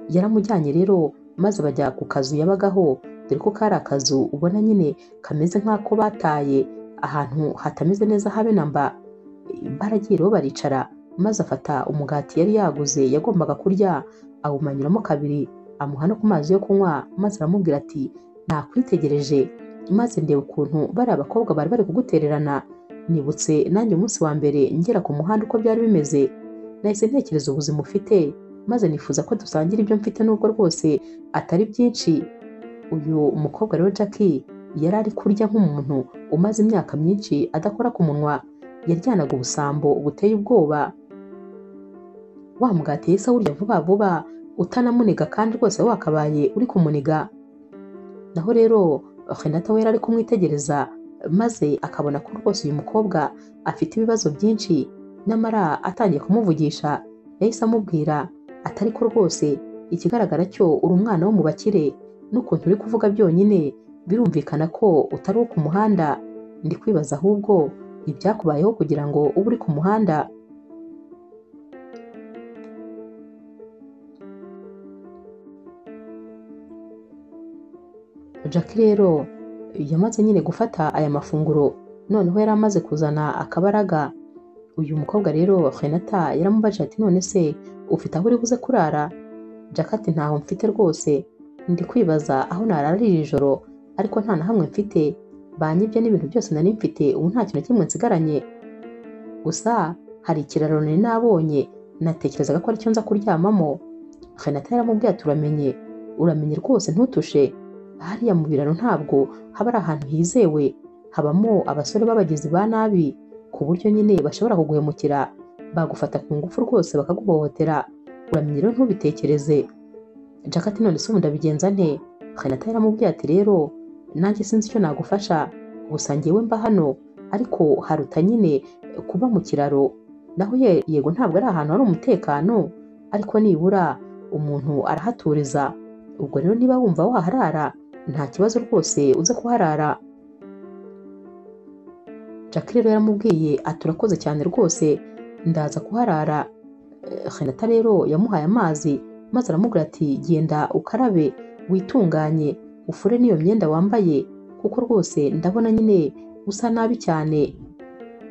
Yaramujyanye rero maze bajya ku kazu yabagaho, dore ko kari akazu ubona nyine kameze nk'ako bataye ahantu hatameze neza habe na mba. Baragiye rero baricara, maze afata umugati yari yaguze yagombaga kurya awumanyuramo kabiri, amuha no ku mazi yo kunywa, maze aramubwira ati nakwitegereje maze ndeba ukuntu bari abakobwa bari bari kugutererana, nibutse nanjye umunsi wa mbere ngera ku muhanda uko byari bimeze, nahise ntekereza ubuzima ufite, maze nifuza ko dusangira ibyo mfite nubwo rwose atari byinshi. Uyu mukobwa rero Jackie yari ari kurya nk'umuntu umaze imyaka myinshi adakora ku munwa, yaryanaga ubusambo buteye ubwoba. Wa mugati yahise awurya vuba vuba utanamuniga kandi rwose wakabaye uri kumuniga. Naho rero Renata we yari ari kumwitegereza maze akabona ko rwose uyu mukobwa afite ibibazo byinshi, nyamara atangiye kumuvugisha yahise amubwira atari ko rwose ikigaragara cyo uri umwana wo mu bakire, n'ukuntu uri kuvuga byonyine birumvikana ko utari uwo ku muhanda, ndi kwibaza ahubwo ibyakubayeho kugira ngo ube uri ku muhanda. Jackie rero yamaze nyine gufata aya mafunguro, noneho yari amaze kuzana akabaraga. Uyu mukobwa rero Renata yaramubajije ati none se ufite aho uri buze kurara? Jackie ati ntaho mfite rwose, ndi kwibaza aho narara iri joro ariko nta na hamwe mfite, banyibye n'ibintu byose nari mfite, ubu nta kintu na kimwe nsigaranye. Gusa hari ikiraro nari nabonye natekerezaga ko aricyo nza kuryamamo. Renata yaramubwiye ati uramenye, uramenye rwose ntutushe, hariya mu biraro ntabwo haba ari ahantu hizewe, habamo abasore b'abagizi ba nabi ku buryo nyine bashobora kuguhemukira, bagufata ku ngufu rwose bakaguhohotera, uramenye rero ntubitekereze. Jackie ati none se ubu ndabigenza nte? Renata yaramubwiye ati rero nanjye sinzi icyo nagufasha, gusa njyewe mba hano ariko haruta nyine kuba mu kiraro, naho yego ntabwo ari ahantu hari umutekano ariko nibura umuntu arahaturiza, ubwo rero niba wumva waharara nta kibazo rwose uze kuharara. Jackie rero yaramubwiye ati urakoze cyane rwose ndaza kuharara. Renata rero yamuhaye amazi maze aramubwira ati genda ukarabe witunganye ufure n'iyo myenda wambaye kuko rwose ndabona nyine usa nabi cyane.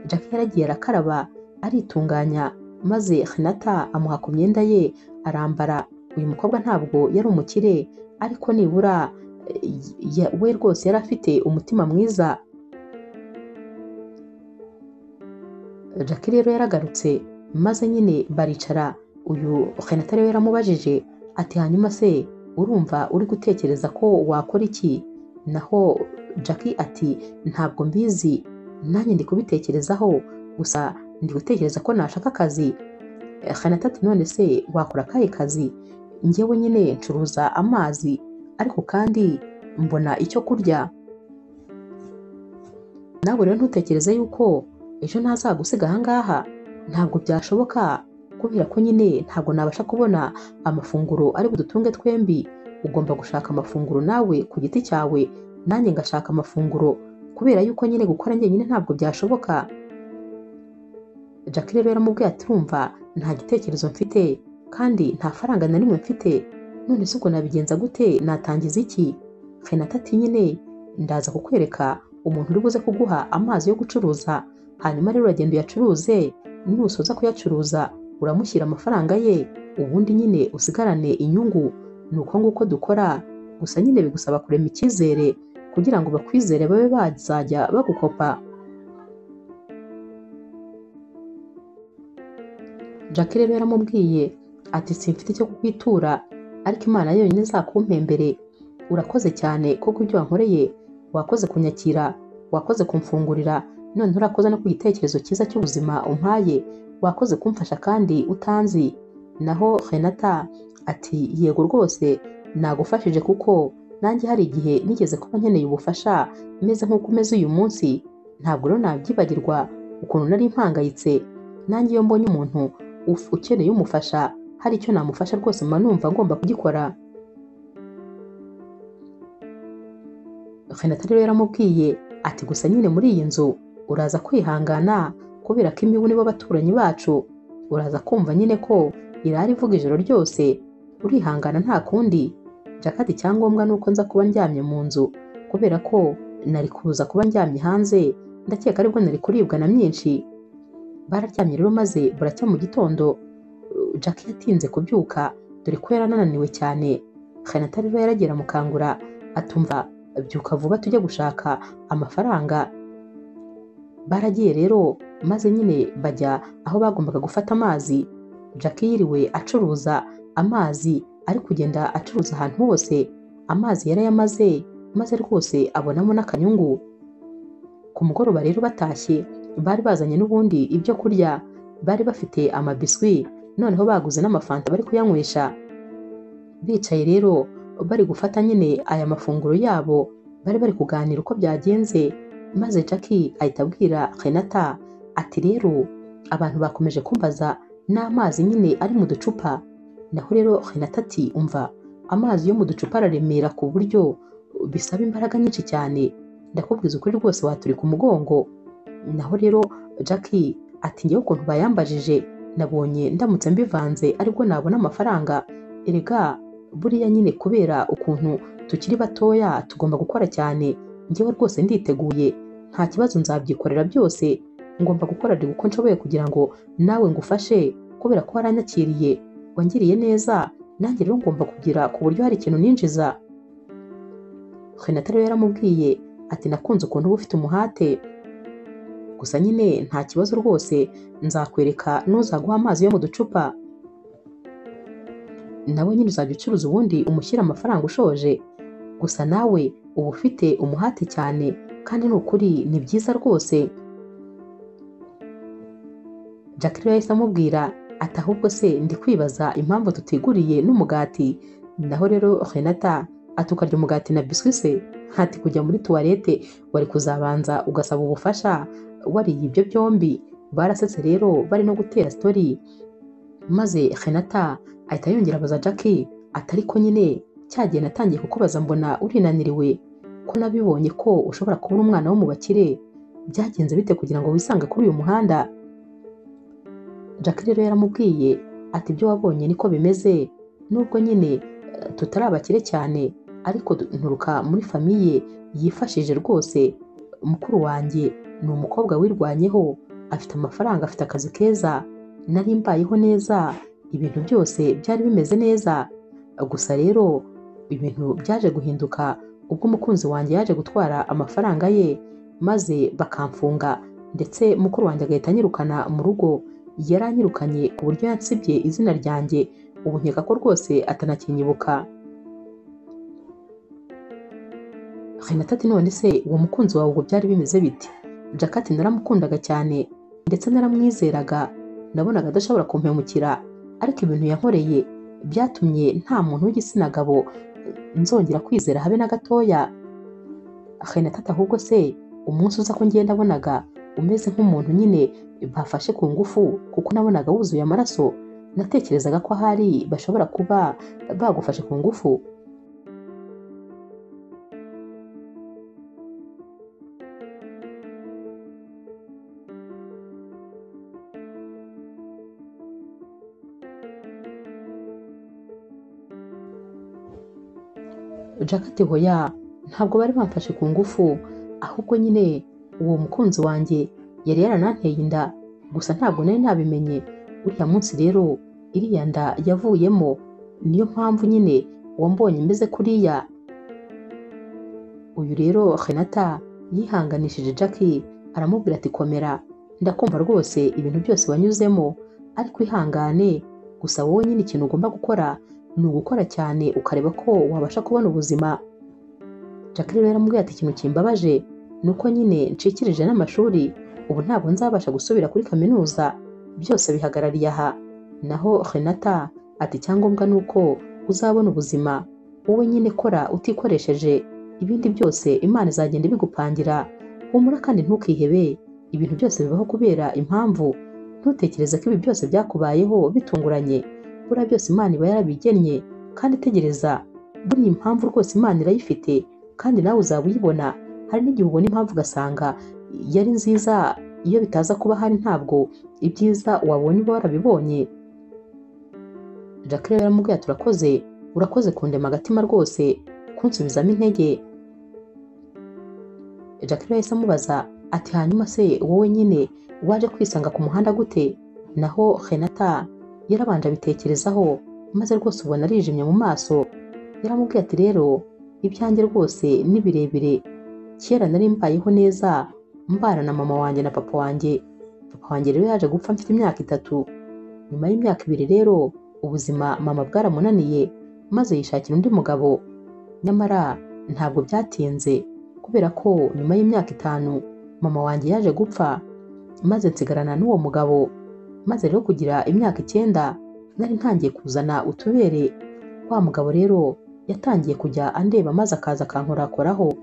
Jackie yaragiye arakaraba aritunganya maze Renata amuha ku myenda ye arambara. Uyu mukobwa ntabwo yari umukire ariko nibura we rwose yari afite umutima mwiza. Jackie rero yaragarutse maze nyine baricara. Uyu Renata rero yaramubajije ati hanyuma se urumva uri gutekereza ko wakora iki? Naho Jackie ati ntabwo mbizi, nanjye ndi kubitekerezaho, gusa ndi gutekereza ko nashaka akazi. Renata ati none se wakora akahe kazi? Njyewe nyine ncuruza amazi ariko kandi mbona icyo kurya. Nawe rero ntutekereze yuko ejo ntazagusiga aha ngaha, ntabwo byashoboka kubera ko nyine ntabwo nabasha kubona amafunguro ari budutunge twembi, ugomba gushaka amafunguro nawe ku giti cyawe, nanjye ngashaka amafunguro kubera yuko nyine gukora njyenyine ntabwo byashoboka. Jackie rero yaramubwiye ati urumva nta gitekerezo mfite kandi nta faranga na rimwe mfite, none se ubwo nabigenza gute, natangiza iki? Renata ati nyine ndaza kukwereka umuntu uri buze kuguha amazi yo gucuruza, hanyuma rero uragenda uyacuruze, nusoza kuyacuruza uramushyira amafaranga ye, ubundi nyine usigarane inyungu. Ni uko nguko dukora, gusa nyine bigusaba kurema icyizere kugira ngo bakwizere babe bazajya bagukopa. Jackie rero yaramubwiye ati simfite icyo kukwitura ariko Imana yonyine izakumpembere, urakoze cyane kuko ibyo wankoreye, wakoze kunyakira, wakoze kumfungurira, none urakoze no ku gitekerezo cyiza cy'ubuzima umpaye, wakoze kumfasha kandi utanzi. Naho Renata ati yego rwose nagufashije kuko nanjye hari igihe nigeze kuba nkeneye ubufasha meze nk'uko umeze uyu munsi, ntabwo rero nabyibagirwa ukuntu nari mpangayitse, nanjye iyo mbonye umuntu ukeneye umufasha hari icyo namufasha rwose mba numva ngomba kugikora. Renata rero yaramubwiye ati gusa nyine muri iyi nzu uraza kwihangana kubera ko imibu nibo baturanyi bacu, uraza kumva nyine ko irara ivuga ijoro ryose, urihangana nta kundi. Jackie ati icyangombwa ni uko nza kuba ndyamye mu nzu kubera ko nari kuza kuba ndyamye hanze, ndakeka aribwo nari kuribwa na myinshi. Bararyamye rero maze buracya mu gitondo. Jackie yatinze kubyuka dore ko yarananiwe cyane. Renata rero yaragera mukangura atumva byuka vuba tujye gushaka amafaranga. Baragiye rero maze nyine bajya aho bagombaga gufata amazi. Jackie yiriwe acuruza Amazi ari kugenda acuruza ahantu hose, amazi yarayamaze maze rwose abonamo n'akanyungu. Ku mugoroba rero batashye bari bazanye n'ubundi ibyo kurya, bari bafite amabiswi noneho baguze n'amafanta bari kuyanywesha. Bicaye rero bari gufata nyine aya mafunguro yabo, bari bari kuganira uko byagenze, maze Jackie ahita abwira Renata ati rero abantu bakomeje kumbaza n'amazi nyine ari mu ducupa. Naho rero Renata ati umva, amazi yo mu ducupa araremera ku buryo bisaba imbaraga nyinshi cyane, ndakubwiza ukuri rwose waturika umugongo. Naho rero Jackie ati ngewe ukuntu bayambajije nabonye ndamutse mbivanze aribwo nabona amafaranga, erega buriya nyine kubera ukuntu tukiri batoya tugomba gukora cyane, ngewe rwose nditeguye nta kibazo nzabyikorera byose, ngomba gukora uko nshoboye kugira ngo nawe ngufashe kubera ko waranyakiriye, wangiriye neza, nanjye rero ngomba kugira ku buryo hari ikintu ninjiza. Renata rero yaramubwiye ati nakunze ukuntu uba ufite umuhate, gusa nyine nta kibazo rwose nzakwereka n'uzaguha amazi yo mu ducupa, nawe nyine uzajya ucuruza ubundi umushyire amafaranga ushoje, gusa nawe uba ufite umuhate cyane kandi ni ukuri ni byiza rwose. Jack rero yahise amubwira ati ahubwo se ndi kwibaza impamvu tutiguriye n'umugati. Naho rero Renata ati ukarya umugati na biswi se? Ati kujya muri tuwarete wari kuzabanza ugasaba ubufasha wariye ibyo byombi. Barasetse rero bari no gutera story, maze Renata ahita yongera abaza Jackie ati ariko nyine cyagihe natangiye kukubaza mbona urinaniriwe, ko nabibonye ko ushobora kubona umwana wo mu bakire, byagenze bite kugira ngo wisange kuri uyu muhanda? Jack rero yaramubwiye ati ibyo wabonye niko bimeze, nubwo nyine tutari abakire cyane ariko nturuka muri famiye yifashije rwose, mukuru wanjye ni umukobwa wirwanyeho, afite amafaranga, afite akazi keza, nari mbayeho neza, ibintu byose byari bimeze neza. Gusa rero ibintu byaje guhinduka ubwo umukunzi wanjye yaje gutwara amafaranga ye maze bakamfunga, ndetse mukuru wanjye agahita anyirukana mu rugo. Yaranyirukanye ku buryo yansibye izina ryanjye, ubu nkeka ko rwose atanakinyibuka. Renata ati none se uwo mukunzi wawe ubwo byari bimeze bite? Jack ati naramukundaga cyane ndetse naramwizeraga, nabonaga adashobora kumpemukira, ariko ibintu yankoreye byatumye nta muntu w'igitsina gabo nzongera kwizera habe na gatoya. Renata ati ahubwo se umunsi uza ko ngenda nabonaga umeze nk'umuntu nyine bafashe ku ngufu, kuko nabonaga wuzuye amaraso, natekerezaga ko ahari bashobora kuba bagufashe ku ngufu. Jack ati hoya ntabwo bari bamfashe ku ngufu, ahubwo nyine uwo mukunzi wanjye yari yarananteye inda, gusa ntabwo nari nabimenye. Uriya munsi rero iriya nda yavuyemo, niyo mpamvu nyine wambonye meze kuriya. Uyu rero Renata yihanganishije Jackie aramubwira ati komera, ndakumva rwose ibintu byose wanyuzemo, ariko ihangane, gusa wowe nyine ikintu ugomba gukora ni ugukora cyane ukareba ko wabasha kubona ubuzima. Jack rero yaramubwiye ati ikintu kimbabaje ni uko nyine ncikirije n'amashuri, ubu ntabwo nzabasha gusubira kuri kaminuza, byose bihagarariye aha. Naho Renata ati icyangombwa ni uko uzabona ubuzima, wowe nyine kora utikoresheje, ibindi byose Imana izagenda ibigupangira, humura kandi ntukihebe, ibintu byose bibaho kubera impamvu, ntutekereze ko ibi byose byakubayeho bitunguranye, buriya byose Imana iba yarabigennye kandi tegereza, buriya impamvu rwose Imana irayifite kandi nawe uzaba uyibona. Hari n'igihe ubona impamvu ugasanga yari nziza, iyo bitaza kuba hari ntabwo ibyiza wabonye uba warabibonye. Jack rero yaramubwiye ati urakoze, urakoze kundema agatima rwose, kunsubizamo intege. Jack rero yahise amubaza ati hanyuma se wowe nyine waje kwisanga ku muhanda gute? Naho Renata yarabanje abitekerezaho maze rwose ubona arijimye mu maso. Yaramubwiye ati rero ibyanjye rwose ni birebire, kera nari mbayeho neza mbana na mama wanjye na papa wanjye. Papa wanjye rero yaje gupfa mfite imyaka 3. Nyuma y'imyaka 2 rero Ubuzima mama bwaramunaniye maze yishakira undi mugabo. Nyamara ntabwo byatinze kubera ko nyuma y'imyaka 5 mama wanjye yaje gupfa, maze nsigarana n'uwo mugabo. Maze rero kugira imyaka 9 nari ntangiye kuzana utubere. Wa mugabo rero yatangiye kujya andeba maze akaza akankorakoraho.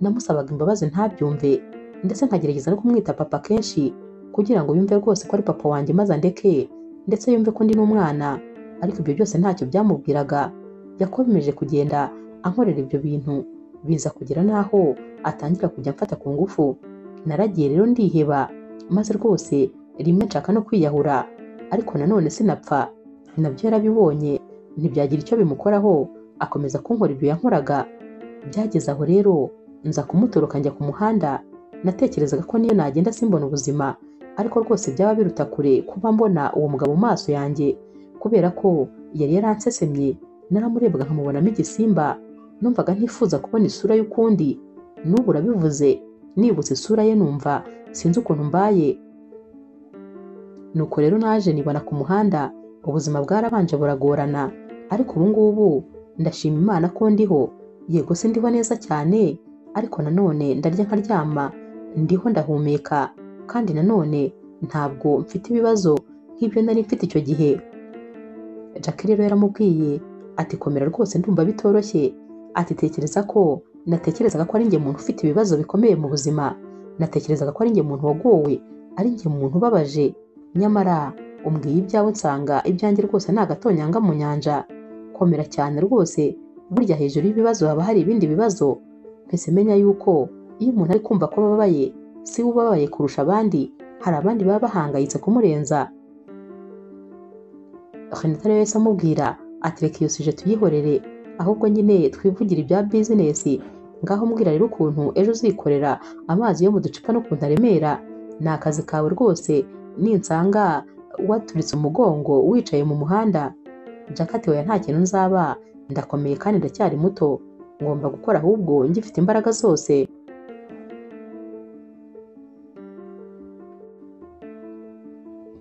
Namusabaga imbabazi ntabyumve, ndetse nkagerageza no kumwita papa kenshi kugira ngo yumve rwose ko ari papa wanjye maze andeke, ndetse yumve ko ndi n'umwana. Ariko ibyo byose ntacyo byamubwiraga. Yakomeje kugenda ankorera ibyo bintu, biza kugera n'aho atangira kujya amfata ku ngufu. Naragiye rero ndiheba, maze rwose rimwe nshaka no kwiyahura, ariko nanone sinapfa. Nabyo yarabibonye ntibyagira icyo bimukoraho, akomeza kunkora ibyo yankoraga. Byageze aho rero nza kumutoroka njya ku muhanda. Natekerezaga ko niyo nagenda simbona ubuzima, ariko rwose byaba biruta kure kuba mbona uwo mugabo mu maso yanjye, kubera ko yari yaransesemye. Naramurebaga nkamubonamo igisimba, numvaga ntifuza kubona isura y'ukundi. N'ubu urabivuze, nibutse isura ye numva sinzi ukuntu mbaye. Nuko rero naje nibona ku muhanda, ubuzima bwarabanje buragorana, ariko ubu ngubu ndashima Imana ko ndiho. Yego se ndiho neza cyane, ariko nanone ndarya nkaryama, ndiho ndahumeka, kandi nanone ntabwo mfite ibibazo nk'ibyo nari mfite icyo gihe. Jack rero yaramubwiye ati komera rwose ndumva bitoroshye. Ati tekereza ko natekerezaga ko ari njye muntu ufite ibibazo bikomeye mu buzima, natekerezaga ko ari njye muntu wagowe, ari njye muntu ubabaje, nyamara umbwiye ibyawe nsanga ibyanjye rwose ni agatonyanga mu nyanja. Komera cyane rwose, burya hejuru y'ibibazo haba hari ibindi bibazo. Mpise menya yuko iyo umuntu ari kumva ko ababaye, si we ubabaye kurusha abandi, hari abandi baba bahangayitse kumurenza. Renata rero yahise amubwira ati reka iyo suje tuyihorere, ahubwo nyine twivugire ibya bizinesi. Ngaho mbwira rero ukuntu ejo uzikorera amazi yo mu ducupa n'ukuntu aremera. Ni akazi kawe rwose, ninsanga waturitse umugongo wicaye mu muhanda. Jack ati oya nta kintu nzaba, ndakomeye kandi ndacyari muto, ngomba gukora ahubwo ngifite imbaraga zose.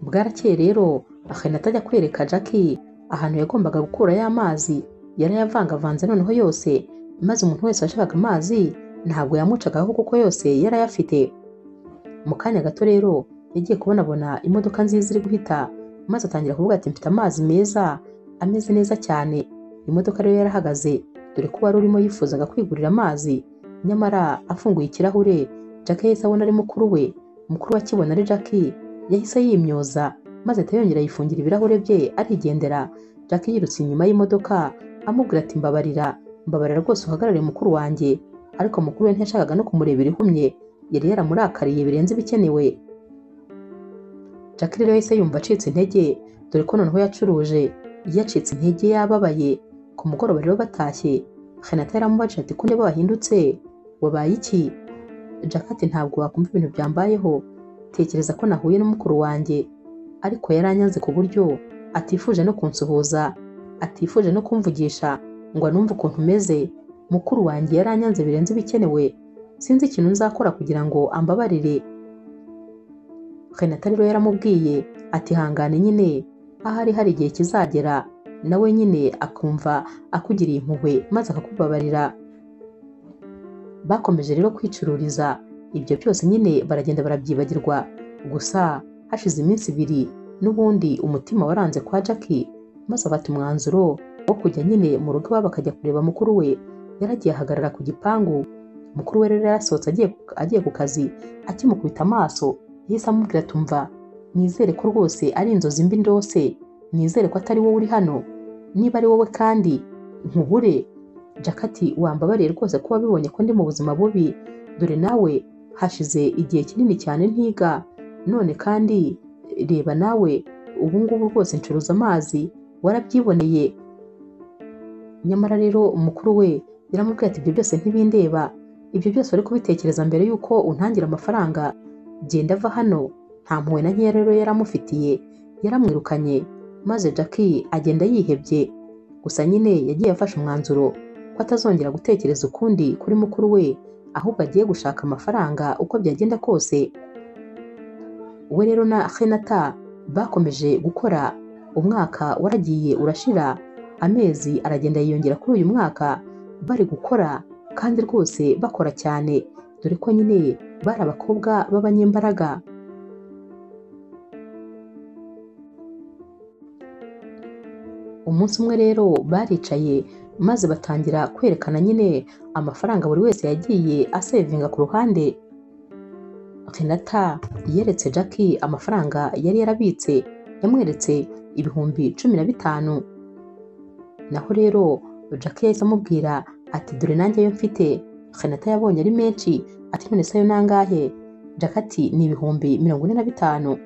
Bwarakeye rero Renata ajya kwereka Jackie ahantu yagombaga gukura ya mazi. Yarayavangavanze noneho yose, maze umuntu wese washakaga amazi ntabwo yamucagaho kuko yose yarayafite. Mu kanya gato rero yagiye kubonabona imodoka nziza iri guhita, maze atangira kuvuga ati mfite amazi meza ameze neza cyane. Imodoka rero yarahagaze, dore ko wari urimo yifuzaga kwigurira amazi. Nyamara afunguye ikirahure, Jack yahise abona ari mukuru we. Mukuru we akibona ari Jackie yahise yimyoza, maze ahita yongera yifungira ibirahure bye arigendera. Jack yirutse inyuma y'imodoka amubwira ati mbabarira, mbabarira rwose uhagarare mukuru wanjye. Ariko mukuru we ntiyashakaga no kumurebera ihumye, yari yaramurakariye birenze ibikenewe. Jack rero yahise yumva acitse intege, dore ko noneho yacuruje, yacitse intege yababaye. Ku mugoroba rero batashye, Renata yaramubajije ati ko ndeba wahindutse, wabaye iki? Jack ati ntabwo wakumva ibintu byambayeho, tekereza ko nahuye na mukuru wanjye, ariko yaranyanze ku buryo atifuje no kunsuhuza, atifuje no kumvugisha ngo anumve ukuntu meze. Mukuru wanjye yaranyanze birenze ibikenewe, sinzi ikintu nzakora kugira ngo ambabarire. Renata rero yaramubwiye ati hangane nyine, ahari hari igihe kizagera nawe nyine akumva akugiriye impuhwe maze akakubabarira. Bakomeje rero kwicururiza ibyo byose nyine baragenda barabyibagirwa. Gusa hashize iminsi 2 n'ubundi umutima waranze kwa Jackie, maze afata umwanzuro wo kujya nyine mu rugo iwabo akajya kureba mukuru we. Yaragiye ahagarara ku gipangu, mukuru we rero yarasohotse agiye ku kazi. Akimukubita amaso yahise amubwira ati umva, nizere ko rwose ari inzozi mbi ndose, nizere ko atari wowe uri hano, niba ari wowe kandi nkubure. Jack ati wambabariye rwose ko wabibonye ko ndi mu buzima bubi, dore nawe hashize igihe kinini cyane ntiga, none kandi reba nawe ubu ngubu rwose ncuruza amazi, warabyiboneye. Nyamara rero umukuru we yaramubwiye ati ibyo byose ntibindeba, ibyo byose wari kubitekereza mbere yuko untangira amafaranga, genda ava hano. Nta mpuhwe na nkeya rero yaramufitiye, yaramwirukanye, maze Jackie agenda yihebye. Gusa nyine yagiye afashe umwanzuro ko atazongera gutekereza ukundi kuri mukuru we, ahubwo agiye gushaka amafaranga uko byagenda kose. We rero na Renata bakomeje gukora. Umwaka waragiye urashira, amezi aragenda yiyongera kuri uyu mwaka, bari gukora kandi rwose bakora cyane, dore ko nyine bari abakobwa b'abanyembaraga. Umunsi umwe rero baricaye maze batangira kwerekana nyine amafaranga buri wese yagiye asevinga ku ruhande. Renata yeretse Jackie amafaranga yari yarabitse, yamweretse 15,000. Naho rero Jackie yahise amubwira ati dore nanjye ayo mfite. Renata yabonye ari menshi, ati none se ayo nangahe? Jackie ati ni 45,000.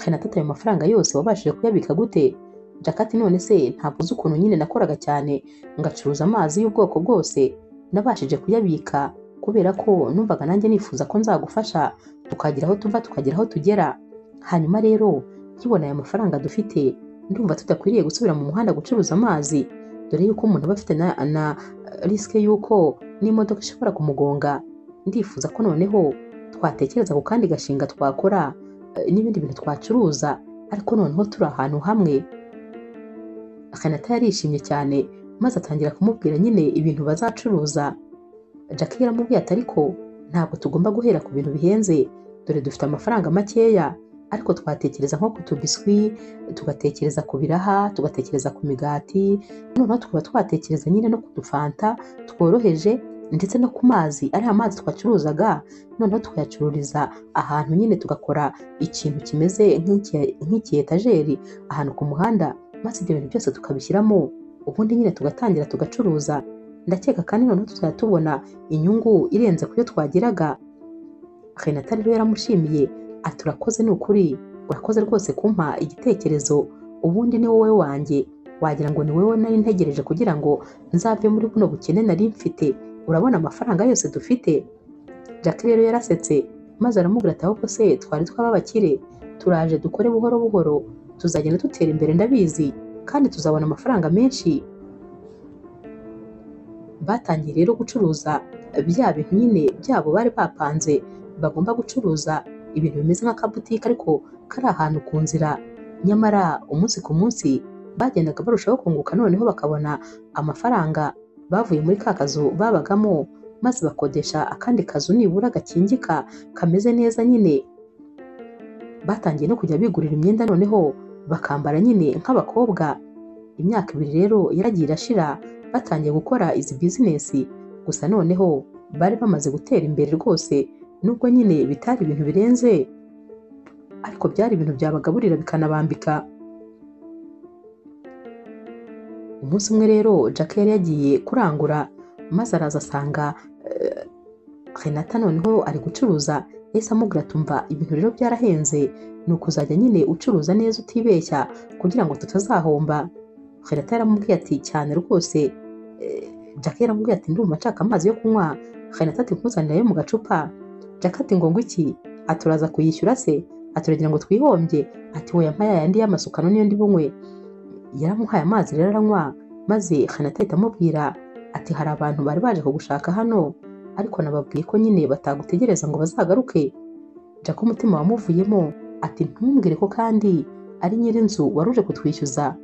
Renata ati ayo mafaranga yose wabashije kuyabika gute? Jackie ati none se ntabwo uzi ukuntu nyine nakoraga cyane ngacuruza amazi y'ubwoko bwose, nabashije kuyabika kubera ko numvaga nanjye nifuza ko nzagufasha tukagira aho tuva tukagira aho tugera. Hanyuma rero nkibona aya mafaranga dufite ndumva tudakwiriye gusubira mu muhanda gucuruza amazi, dore yuko umuntu aba afite na risike y'uko n'imodoka ishobora kumugonga. Ndifuza ko noneho twatekereza ku kandi gashinga twakora n'ibindi bintu twacuruza, ariko noneho turi ahantu hamwe. Renata yarishimye cyane maze atangira kumubwira nyine ibintu bazacuruza. Jackie yaramubwiye ati ariko ntabwo tugomba guhera ku bintu bihenze, dore dufite amafaranga makeya, ariko twatekereza nko ku tubiswi, tugatekereza ku biraha, tugatekereza ku migati, noneho tukaba twatekereza nyine no ku dufanta tworoheje, ndetse no ku mazi, ariya mazi twacuruzaga noneho tukayacururiza ahantu nyine, tugakora ikintu kimeze nk'ikietajeri ahantu ku muhanda, maze ibyo bintu byose tukabishyiramo, ubundi nyine tugatangira tugacuruza. Ndakeka kandi noneho tuzajya tubona inyungu irenze ku yo twagiraga. Renata rero yaramushimiye ati urakoze ni ukuri, urakoze rwose kumpa igitekerezo, ubundi ni wowe wanjye, wagira ngo ni wowe nari ntegereje kugira ngo nzave muri buno bukene nari mfite, urabona amafaranga yose dufite. Jackie rero yarasetse maze aramubwira ati ahubwo se twari twaba abakire, turaje dukore buhoro buhoro, tuzagenda dutera imbere ndabizi, kandi tuzabona amafaranga menshi. Batangiye rero gucuruza bya bintu nyine byabo bari bapanze bagomba gucuruza, ibintu bimeze nk'akabutike ariko kari ahantu ku nzira. Nyamara umunsi ku munsi bagendaga barushaho kunguka, noneho bakabona amafaranga bavuye muri ka kazu babagamo, maze bakodesha akandi kazu nibura gakingika kameze neza nyine. Batangiye no kujya bigurira imyenda noneho bakambara nyine nk'abakobwa. Imyaka 2 rero yaragiye irashira batangiye gukora izi bizinesi, gusa noneho bari bamaze gutera imbere rwose, nubwo nyine bitari ibintu birenze, ariko byari ibintu byabagaburira bikanabambika. Umunsi umwe rero Jackie yari yagiye kurangura, maze araza asanga Renata noneho ari gucuruza. Yahise amubwira ati umva ibintu rero byarahenze, ni ukuzajya nyine ucuruza neza utibeshya kugira ngo tutazahomba. Renata yaramubwiye ati cyane rwose. Jackie yaramubwiye ati ndumva nshaka amazi yo kunywa. Renata ati nkuzanira ayo mu gacupa. Jackie ati ngo iki? Aturaza kuyishyura se? Aturagira ngo twihombye? Ati oya mpa yayandi y'amasukano niyo ndi bunywe. Yaramuhaye amazi rero aranywa, maze Renata ahita amubwira ati hari abantu bari baje kugushaka hano, ariko nababwiye ko nyine batagutegereza ngo bazagaruke. Jackie umutima wamuvuyemo ati ntumbwire ko kandi ari nyir'inzu waruje kutwishyuza.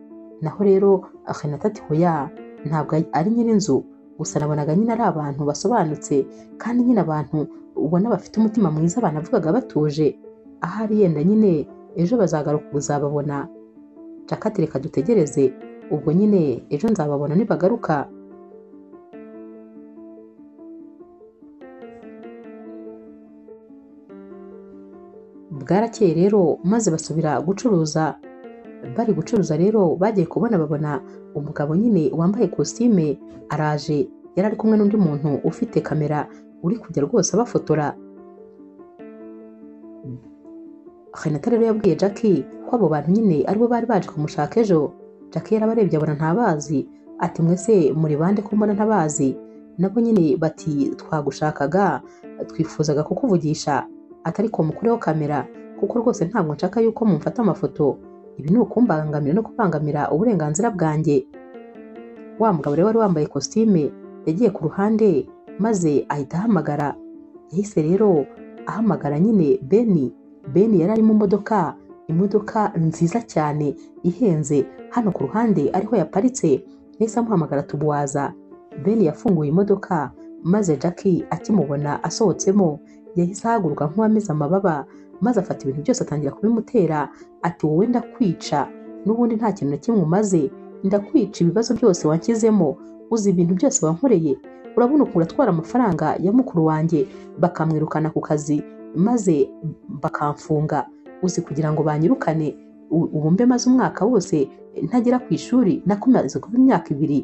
Naho rero Renata ati hoya ntabwo ari nyir'inzu, gusa nabonaga nyine ari abantu basobanutse, kandi nyine abantu ubona bafite umutima mwiza, banavugaga batuje, ahari yenda nyine ejo bazagaruka uzababona. Jackie ati reka dutegereze, ubwo nyine ejo nzababona nibagaruka. Bwarakeye rero maze basubira gucuruza. Bari gucuruza rero bagiye kubona babona umugabo nyine wambaye kositime araje, yari ari kumwe n'undi muntu ufite kamera uri kujya rwose abafotora. Renata rero yabwiye Jackie ko abo bantu nyine aribo bari baje kumushaka ejo. Jackie yarabarebye abona ntabazi, ati mwese muri bande ko mbona ntabazi? Nabo nyine bati twagushakaga, twifuzaga kukuvugisha, ati ariko mukureho kamera kuko rwose ntabwo nshaka yuko mumfata amafoto, ibi ni ukumbangamira no kubangamira uburenganzira bwanjye. Wa mugabo rero wari wambaye kositime yagiye ku ruhande maze ahita ahamagara. Yahise rero ahamagara nyine Beni. Beni yari ari mu modoka Imodoka nziza cyane ihenze hano ku ruhande ariho yaparitse, yahise amuhamagara tubuwaza. Ben yafunguye imodoka maze Jackie akimubona asohotsemo yahise ahaguruka nk'uwameze amababa, maze afata ibintu byose atangira kubimutera ati wowe ndakwica, n'ubundi nta kintu na kimwe umaze, ndakwica ibibazo byose wanshyizemo, uzi ibintu byose wankoreye, urabona ukuntu atwara amafaranga ya mukuru wanjye bakamwirukana ku kazi maze bakamfunga, uzi kugira ngo banyirukane ubu mbe maze umwaka wose ntagera ku ishuri, nakomaze kuba imyaka 2.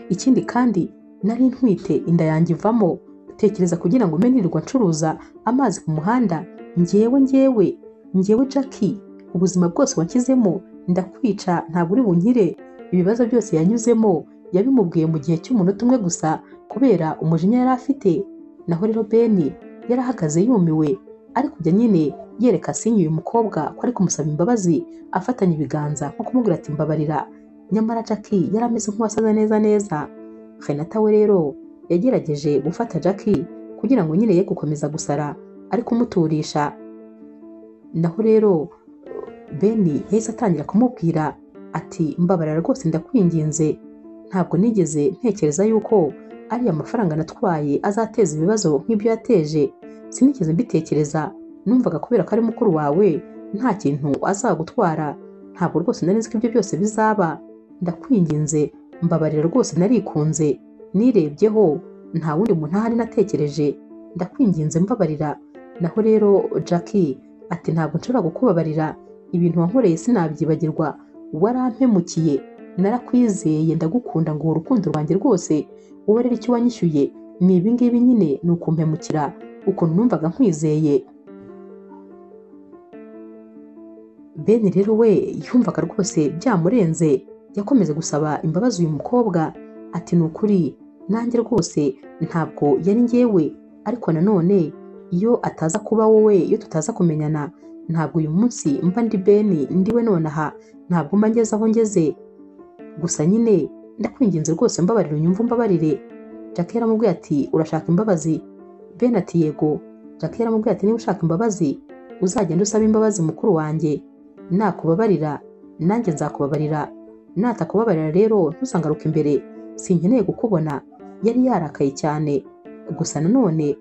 Ikindi kandi nari ntwite inda yanjye ivamo, tekereza kugira ngo mbe nirirwa ncuruza amazi ku muhanda, njyewe Jackie ubuzima bwose wanshyizemo ndakwica, ntabwo uri bunkire. Ibibazo byose yanyuzemo yabimubwiye mu gihe cy'umunota umwe gusa kubera umujinya yari afite. Naho rero Ben yarahagaze yumiwe, ari kujya nyine yereka Sinye uyu mukobwa ko ari kumusaba imbabazi, afatanya ibiganza nko kumubwira ati mbabarira. Nyamara Jackie yari ameze nk'uwasaze neza neza. Renata we rero yagerageje gufata Jackie kugira ngo nyine ye gukomeza gusara, ari kumuturisha. Naho rero Ben yahise atangira kumubwira ati mbabarira rwose ndakwinginze, ntabwo nigeze ntekereza yuko ariya mafaranga natwaye azateza ibibazo nk'ibyo yateje, sinigeze mbitekereza, numvaga kubera ko ari mukuru wawe nta kintu azagutwara, ntabwo rwose nari nzi ko ibyo byose bizaba, ndakwinginze mbabarira rwose narikunze, nirebyeho nta wundi muntu ahari natekereje, ndakwinginze mbabarira. Naho rero Jackie ati ntabwo nshobora kukubabarira, ibintu wankoreye sinabyibagirwa, warampemukiye, narakwizeye ndagukunda ngo urukundo rwanjye rwose, wowe rero icyo wanyishyuye ni ibi ngibi nyine, ni ukumpemukira ukuntu numvaga nkwizeye. Ben rero we yumvaga rwose byamurenze, yakomeje gusaba imbabazi uyu mukobwa ati ni ukuri nanjye rwose ntabwo yari njyewe, ariko nanone iyo ataza kuba wowe, iyo tutaza kumenyana, ntabwo uyu munsi mba ndi Ben ndiwe nonaha, ntabwo mba ngeze aho ngeze, gusa nyine ndakwinginze rwose mbabarire unyumve umbabarire. Jackie yaramubwiye ati urashaka imbabazi? Ben ati yego. Jackie yaramubwiye ati niba ushaka imbabazi uzagenda usaba imbabazi mukuru wanjye, nakubabarira nanjye nzakubabarira, natakubabarira rero ntuzangaruke imbere, sinkeneye kukubona. Yari yarakaye cyane, gusa nanone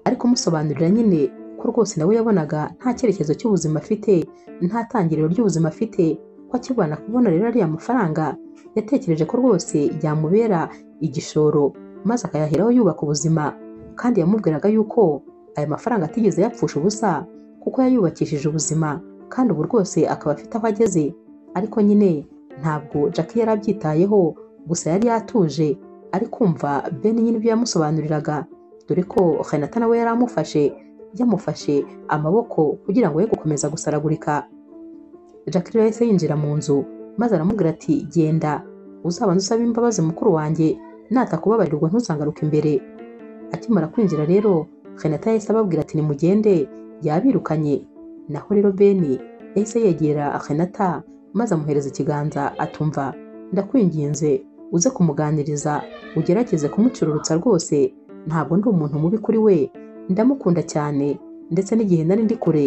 ari kumusobanurira nyine ko rwose nawe yabonaga nta cyerekezo cy'ubuzima afite, nta tangiriro ry'ubuzima afite, ko akibona kubona rero ariya mafaranga yatekereje ko rwose yamubera igishoro maze akayaheraho yubaka ubuzima. Kandi yamubwiraga yuko aya mafaranga atigeze yapfusha ubusa kuko yayubakishije ubuzima, kandi ubu rwose akaba afite aho ageze. Ariko nyine ntabwo Jackie yari abyitayeho, gusa yari yatuje ari kumva Ben nyine ibyo yamusobanuriraga, dore ko Renata nawe yari amufashe, yamufashe amaboko kugira ngo ye gukomeza gusaragurika. Jackie rero yahise yinjira mu nzu maze aramubwira ati genda uzabanze usabe imbabazi mukuru wanjye, natakubabarirwa ntuzangaruke imbere. Akimara kwinjira rero Renata yahise ababwira ati nimugende, yabirukanye. Naho rero Ben yahise yegera Renata maze amuhereza ikiganza atumva ndakwinginze uze kumuganiriza, ugerageze kumucururutsa rwose, ntabwo ndi umuntu mubi kuri we, ndamukunda cyane, ndetse n'igihe nari ndi kure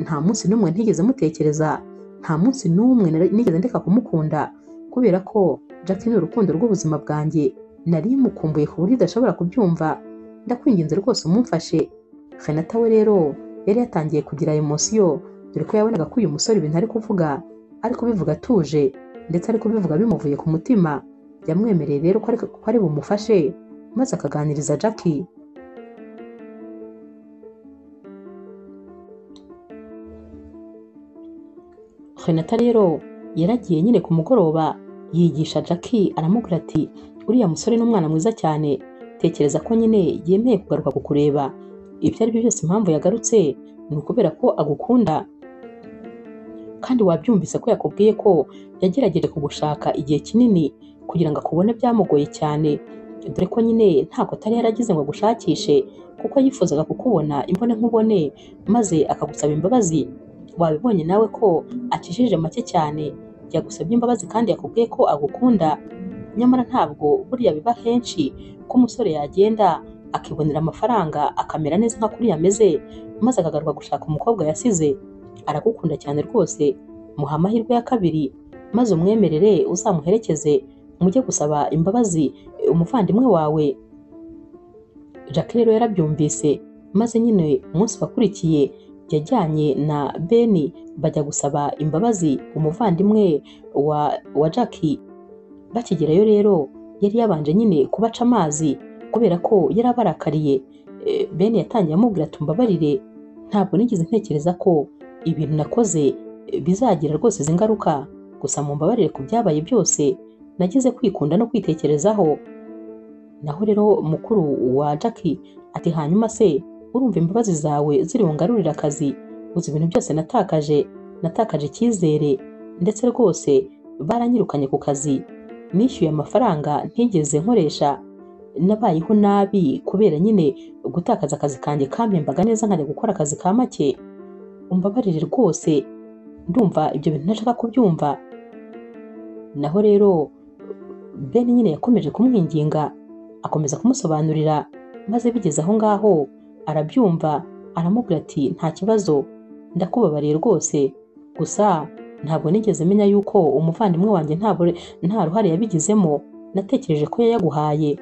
nta munsi n'umwe ntigeze mutekereza, nta munsi n'umwe nigeze ndeka kumukunda, kubera ko Jackie ni urukundo rw'ubuzima bwanjye, nari mukumbuye ku buryo udashobora kubyumva, ndakwinginze rwose umumfashe. Renata we rero yari yatangiye kugira emosiyo, dore ko yabonaga ko uyu musore ibintu ari kuvuga ari kubivuga atuje, ndetse ari kubivuga bimuvuye ku mutima. Yamwemereye rero ko ari bumufashe maze akaganiriza Jackie. Renata rero yaragiye nyine ku mugoroba yigisha Jackie, aramubwira ati uriya musore ni umwana mwiza cyane, tekereza ko nyine yemeye kugaruka kukureba, ibyo ari byo byose impamvu yagarutse ni ukubera ko agukunda, kandi wabyumvise ko yakubwiye ko yagerageje kugushaka igihe kinini kugira ngo akubone, byamugoye cyane, dore ko nyine ntabwo atari yaragize ngo agushakishe kuko yifuzaga kukubona imbone nkubone maze akagusaba imbabazi. Wabibonye nawe ko akijije make cyane, yagusabye imbabazi kandi yakubwiye ko agukunda. Nyamara ntabwo buriya biba henshi ko umusore yagenda akibonera amafaranga akamera neza nka kuriya ameze, maze akagaruka gushaka umukobwa yasize. Aragukunda cyane rwose, muha amahirwe ya kabiri maze umwemerere uzamuherekeze mujye gusaba imbabazi umuvandimwe wawe. Jackie rero yarabyumvise, maze nyine umunsi wakurikiye yajyanye na Ben bajya gusaba imbabazi umuvandimwe wa Jackie. Bakigerayo rero yari yabanje nyine kubaca amazi kubera ko yari abarakariye. Ben yatangiye amubwira ati umbabarire, ntabwo nigeze ntekereza ko ibintu nakoze bizagira rwose izi ngaruka, gusa mumbabarire ku byabaye byose, nagize kwikunda no kwitekerezaho. Naho rero mukuru wa Jackie ati hanyuma se urumva imbabazi zawe ziri bungarurire akazi? Uzi ibintu byose natakaje, natakaje icyizere, ndetse rwose baranyirukanye ku kazi, nishyuye amafaranga ntigeze nkoresha, nabayeho nabi kubera nyine gutakaza akazi kanjye kampembaga neza nkajya gukora akazi ka make. Umbabarire rwose, ndumva ibyo bintu ntashaka kubyumva. Naho rero Ben nyine yakomeje kumwinginga, akomeza kumusobanurira, maze bigeze aho ngaho arabyumva, aramubwira ati nta kibazo, ndakubabariye rwose, gusa ntabwo nigeze menya yuko umuvandimwe wanjye nta ruhare yabigizemo, natekereje ko yayaguhaye.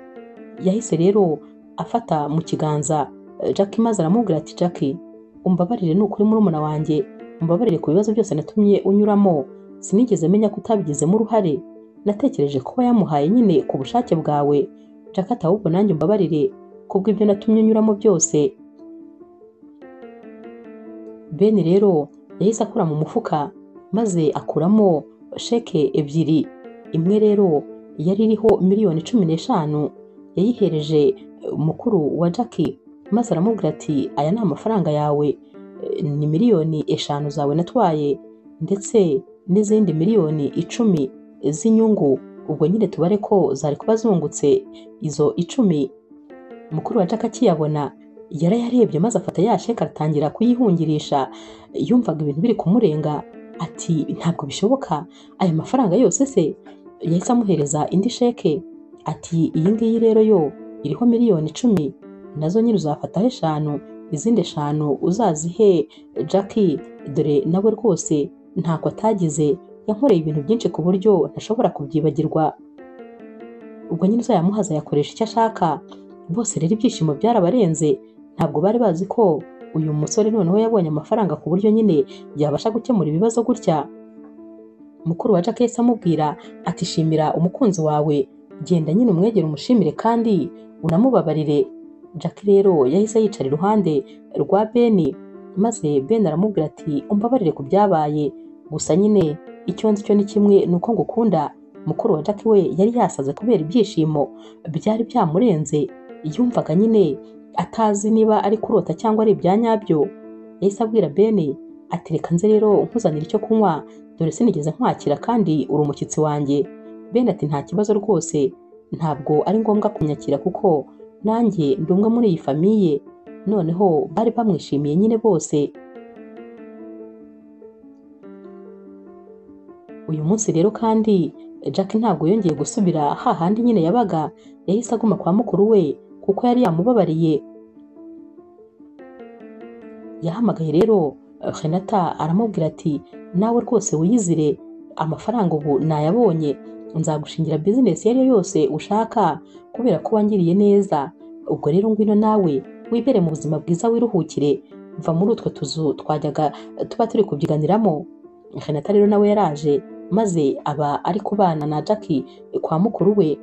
Yahise rero afata mu kiganza Jackie maze aramubwira ati Jackie, umbabarire ni ukuri murumuna wanjye, umbabarire ku bibazo byose natumye unyuramo, sinigeze menya ko utabigizemo uruhare, natekereje ko yamuhaye nyine ku bushake bwawe. Jackie ati ahubwo nanjye umbabarire kubw'ibyo natumye unyuramo byose. Ben rero yahise akura mu mufuka maze akuramo sheke ebyiri, imwe rero yari iriho miliyoni 15, yayihereje mukuru wa Jackie maze aramubwira ati aya ni amafaranga yawe, ni miliyoni 5 zawe natwaye, ndetse n'izindi miliyoni 10 z'inyungu, ubwo nyine tubare ko zari kuba zungutse izo 10. Mukuru wa Jackie akiyabona yarayarebye maze afata ya sheke aratangira kuyihungirisha, yumvaga ibintu biri kumurenga, ati ntabwo bishoboka, aya mafaranga yose se? Yahise amuhereza indi sheke ati iyi ngiyi rero yo iriho miliyoni 10, nazo nyine uzafataho 5, izindi 5 uzazihe Jackie, dore nawe rwose ntako atagize, yankoreye ibintu byinshi ku buryo ntashobora kubyibagirwa. Ubwo nyine uzayamuhaza yakoresha icyo ashaka. Bose rero ibyishimo byarabarenze, ntabwo bari bazi ko uyu musore noneho yabonye amafaranga ku buryo nyine yabasha gukemura ibibazo gutya. Mukuru wa Jackie yahise amubwira ati shimira umukunzi wawe, genda nyine umwegere umushimire kandi unamubabarire. Jackie rero yahise yicara iruhande rwa Ben, maze Ben aramubwira ati umbabarire ku byabaye, gusa nyine icyo nzi cyo ni kimwe, ni uko ngukunda. Mukuru wa Jackie we yari yasaze kubera ibyishimo byari byamurenze, yumvaga nyine atazi niba ari kurota cyangwa ari ibya nyabyo. Yahise abwira Ben ati reka nze rero nkuzanire icyo kunywa, dore sinigeze nkwakira kandi uri umushyitsi wanjye. Ben ati nta kibazo rwose, ntabwo ari ngombwa kunyakira kuko nanjye ndi umwe muri iyi famiye. Noneho bari bamwishimiye nyine bose. Uyu munsi rero kandi Jackie ntabwo yongeye gusubira hahandi nyine yabaga, yahise aguma kwa mukuru we kuko yari yamubabariye. Yahamagaye rero Renata aramubwira ati nawe rwose wiyizire, amafaranga ubu nayabonye, nzagushingira bizinesi iyo ari yo yose ushaka kubera ko wangiriye neza. Ubwo rero ngwino nawe wibere mu buzima bwiza wiruhukire, va muri utwo tuzu twajyaga tuba turi kubyiganiramo. Renata rero nawe yaraje maze aba ari kubana na Jackie kwa mukuru we.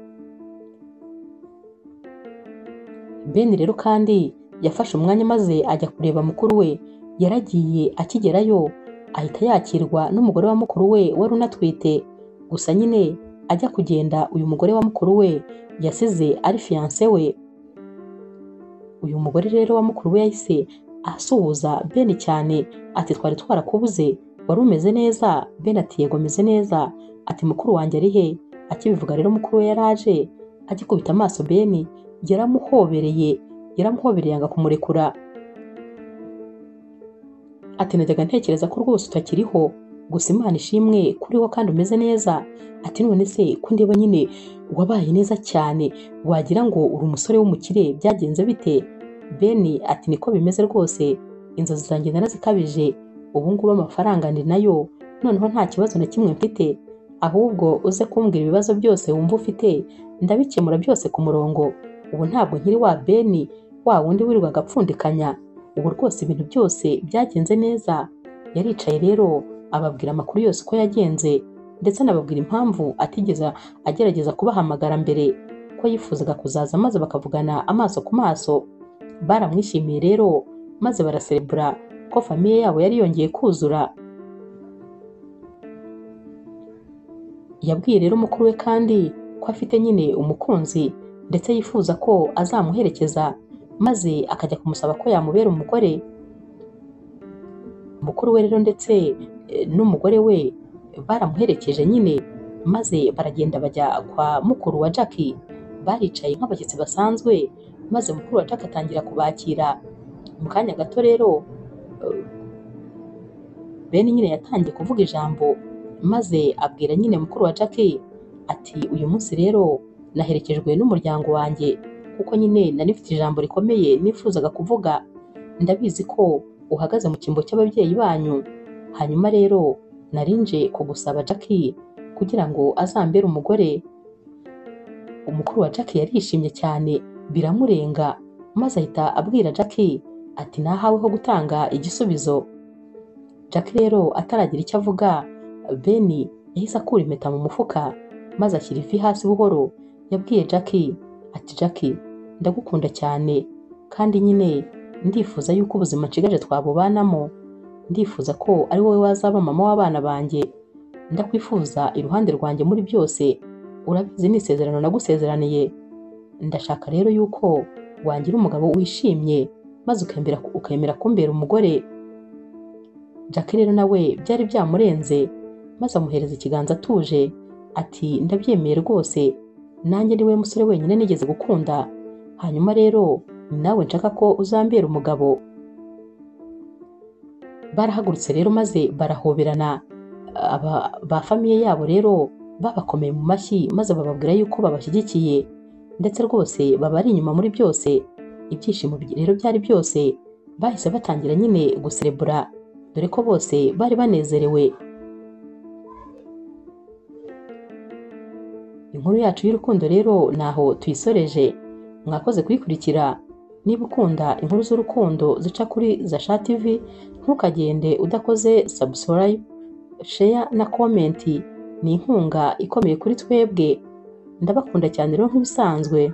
Ben rero kandi yafashe umwanya maze ajya kureba mukuru we. Yaragiye akigerayo ahita yakirwa n'umugore wa mukuru we wari unatwite. Gusa nyine ajya kugenda uyu mugore wa mukuru we yasize ari fiancé we. Uyu mugore rero wa mukuru we yahise asuhuza Ben cyane ati twari twarakubuze, wari umeze neza? Ben ati yego meze neza. Ati mukuru wanjye ari he? Akibivuga rero mukuru we yaraje agikubita amaso Ben yaramuhobereye yanga kumurekura. Ati najyaga ntekereza ko rwose utakiriho, gusa Imana ishimwe kuriho kandi umeze neza. Ati none se ko ndeba nyine wabaye neza cyane, wagira ngo uri umusore w'umukire, byagenze bite? Ben ati niko bimeze rwose, inzozi zanjye narazikabije, Ubu ngubu amafaranga ndi nayo, noneho nta kibazo na kimwe mfite, ahubwo uze kumbwira ibibazo byose wumva ufite, ndabikemura byose ku murongo. Ubu ntabwo nkiri wa Beni wa wundi wirirwaga apfundikanya, ubu rwose ibintu byose byagenze neza. Yaricaye rero ababwira amakuru yose uko yagenze, ndetse anababwira impamvu atigeze agerageza kubahamagara mbere, ko yifuzaga kuzaza maze bakavugana amaso ku maso. Baramwishimiye rero maze baraserebura ko famiye yabo yari yongeye kuzura. Yabwiye rero mukuru we kandi ko afite nyine umukunzi, ndetse yifuza ko azamuherekeza maze akajya kumusaba ko yamubera umugore. Mukuru we rero ndetse n'umugore we baramuherekeje nyine, maze baragenda bajya kwa mukuru wa Jackie. Baricaye nk'abashyitsi basanzwe, maze mukuru wa Jackie atangira kubakira. Mu kanya gato rero Ben nyine yatangiye kuvuga ijambo, maze abwira nyine mukuru wa Jackie ati uyu munsi rero naherekejwe n'umuryango wanjye, kuko nyine nari mfite ijambo rikomeye nifuzaga kuvuga. Ndabizi ko uhagaze mu cyimbo cy'ababyeyi banyu, hanyuma rero nari nje kugusaba Jackie kugira ngo azambere umugore. Umukuru wa Jackie yarishimye cyane biramurenga, maze ahita abwira Jackie ati nahaweho gutanga igisubizo. Jackie rero ataragira icyo avuga, Ben yahise akura impeta mu mufuka maze ashyira ivi hasi buhoro. Yabwiye Jackie ati Jackie ndagukunda cyane, kandi nyine ndifuza yuko ubuzima nshigaje twabubanamo. Ndifuza ko ari wowe wazaba mama w'abana banjye, ndakwifuza iruhande rwanjye muri byose, urabizi ni isezerano nagusezeraniye. Ndashaka rero yuko wangira umugabo wishimye maze ukemera kumbera umugore. Jackie rero nawe byari byamurenze, maze amuhereza ikiganza atuje ati ndabyemeye rwose, nanjye ni we musore wenyine nigeze gukunda, hanyuma rero ni nawe nshaka ko uzambera umugabo. Barahagurutse rero maze barahoberana. Aba ba famiye yabo rero babakomeye mu mashyi, maze bababwira yuko babashyigikiye, ndetse rwose babari inyuma muri byose. Ibyishimo rero byari byose, bahise batangira nyine guserebura, dore ko bose bari banezerewe. Inkuru yacu y'urukundo rero naho tuyisoreje. Mwakoze kuyikurikira. Niba ukunda inkuru z'urukundo zica kuri Zasha TV, ntukagende udakoze subscribe, share na comment. Ni inkunga ikomeye kuri twebwe. Ndabakunda cyane rero nk'ibisanzwe.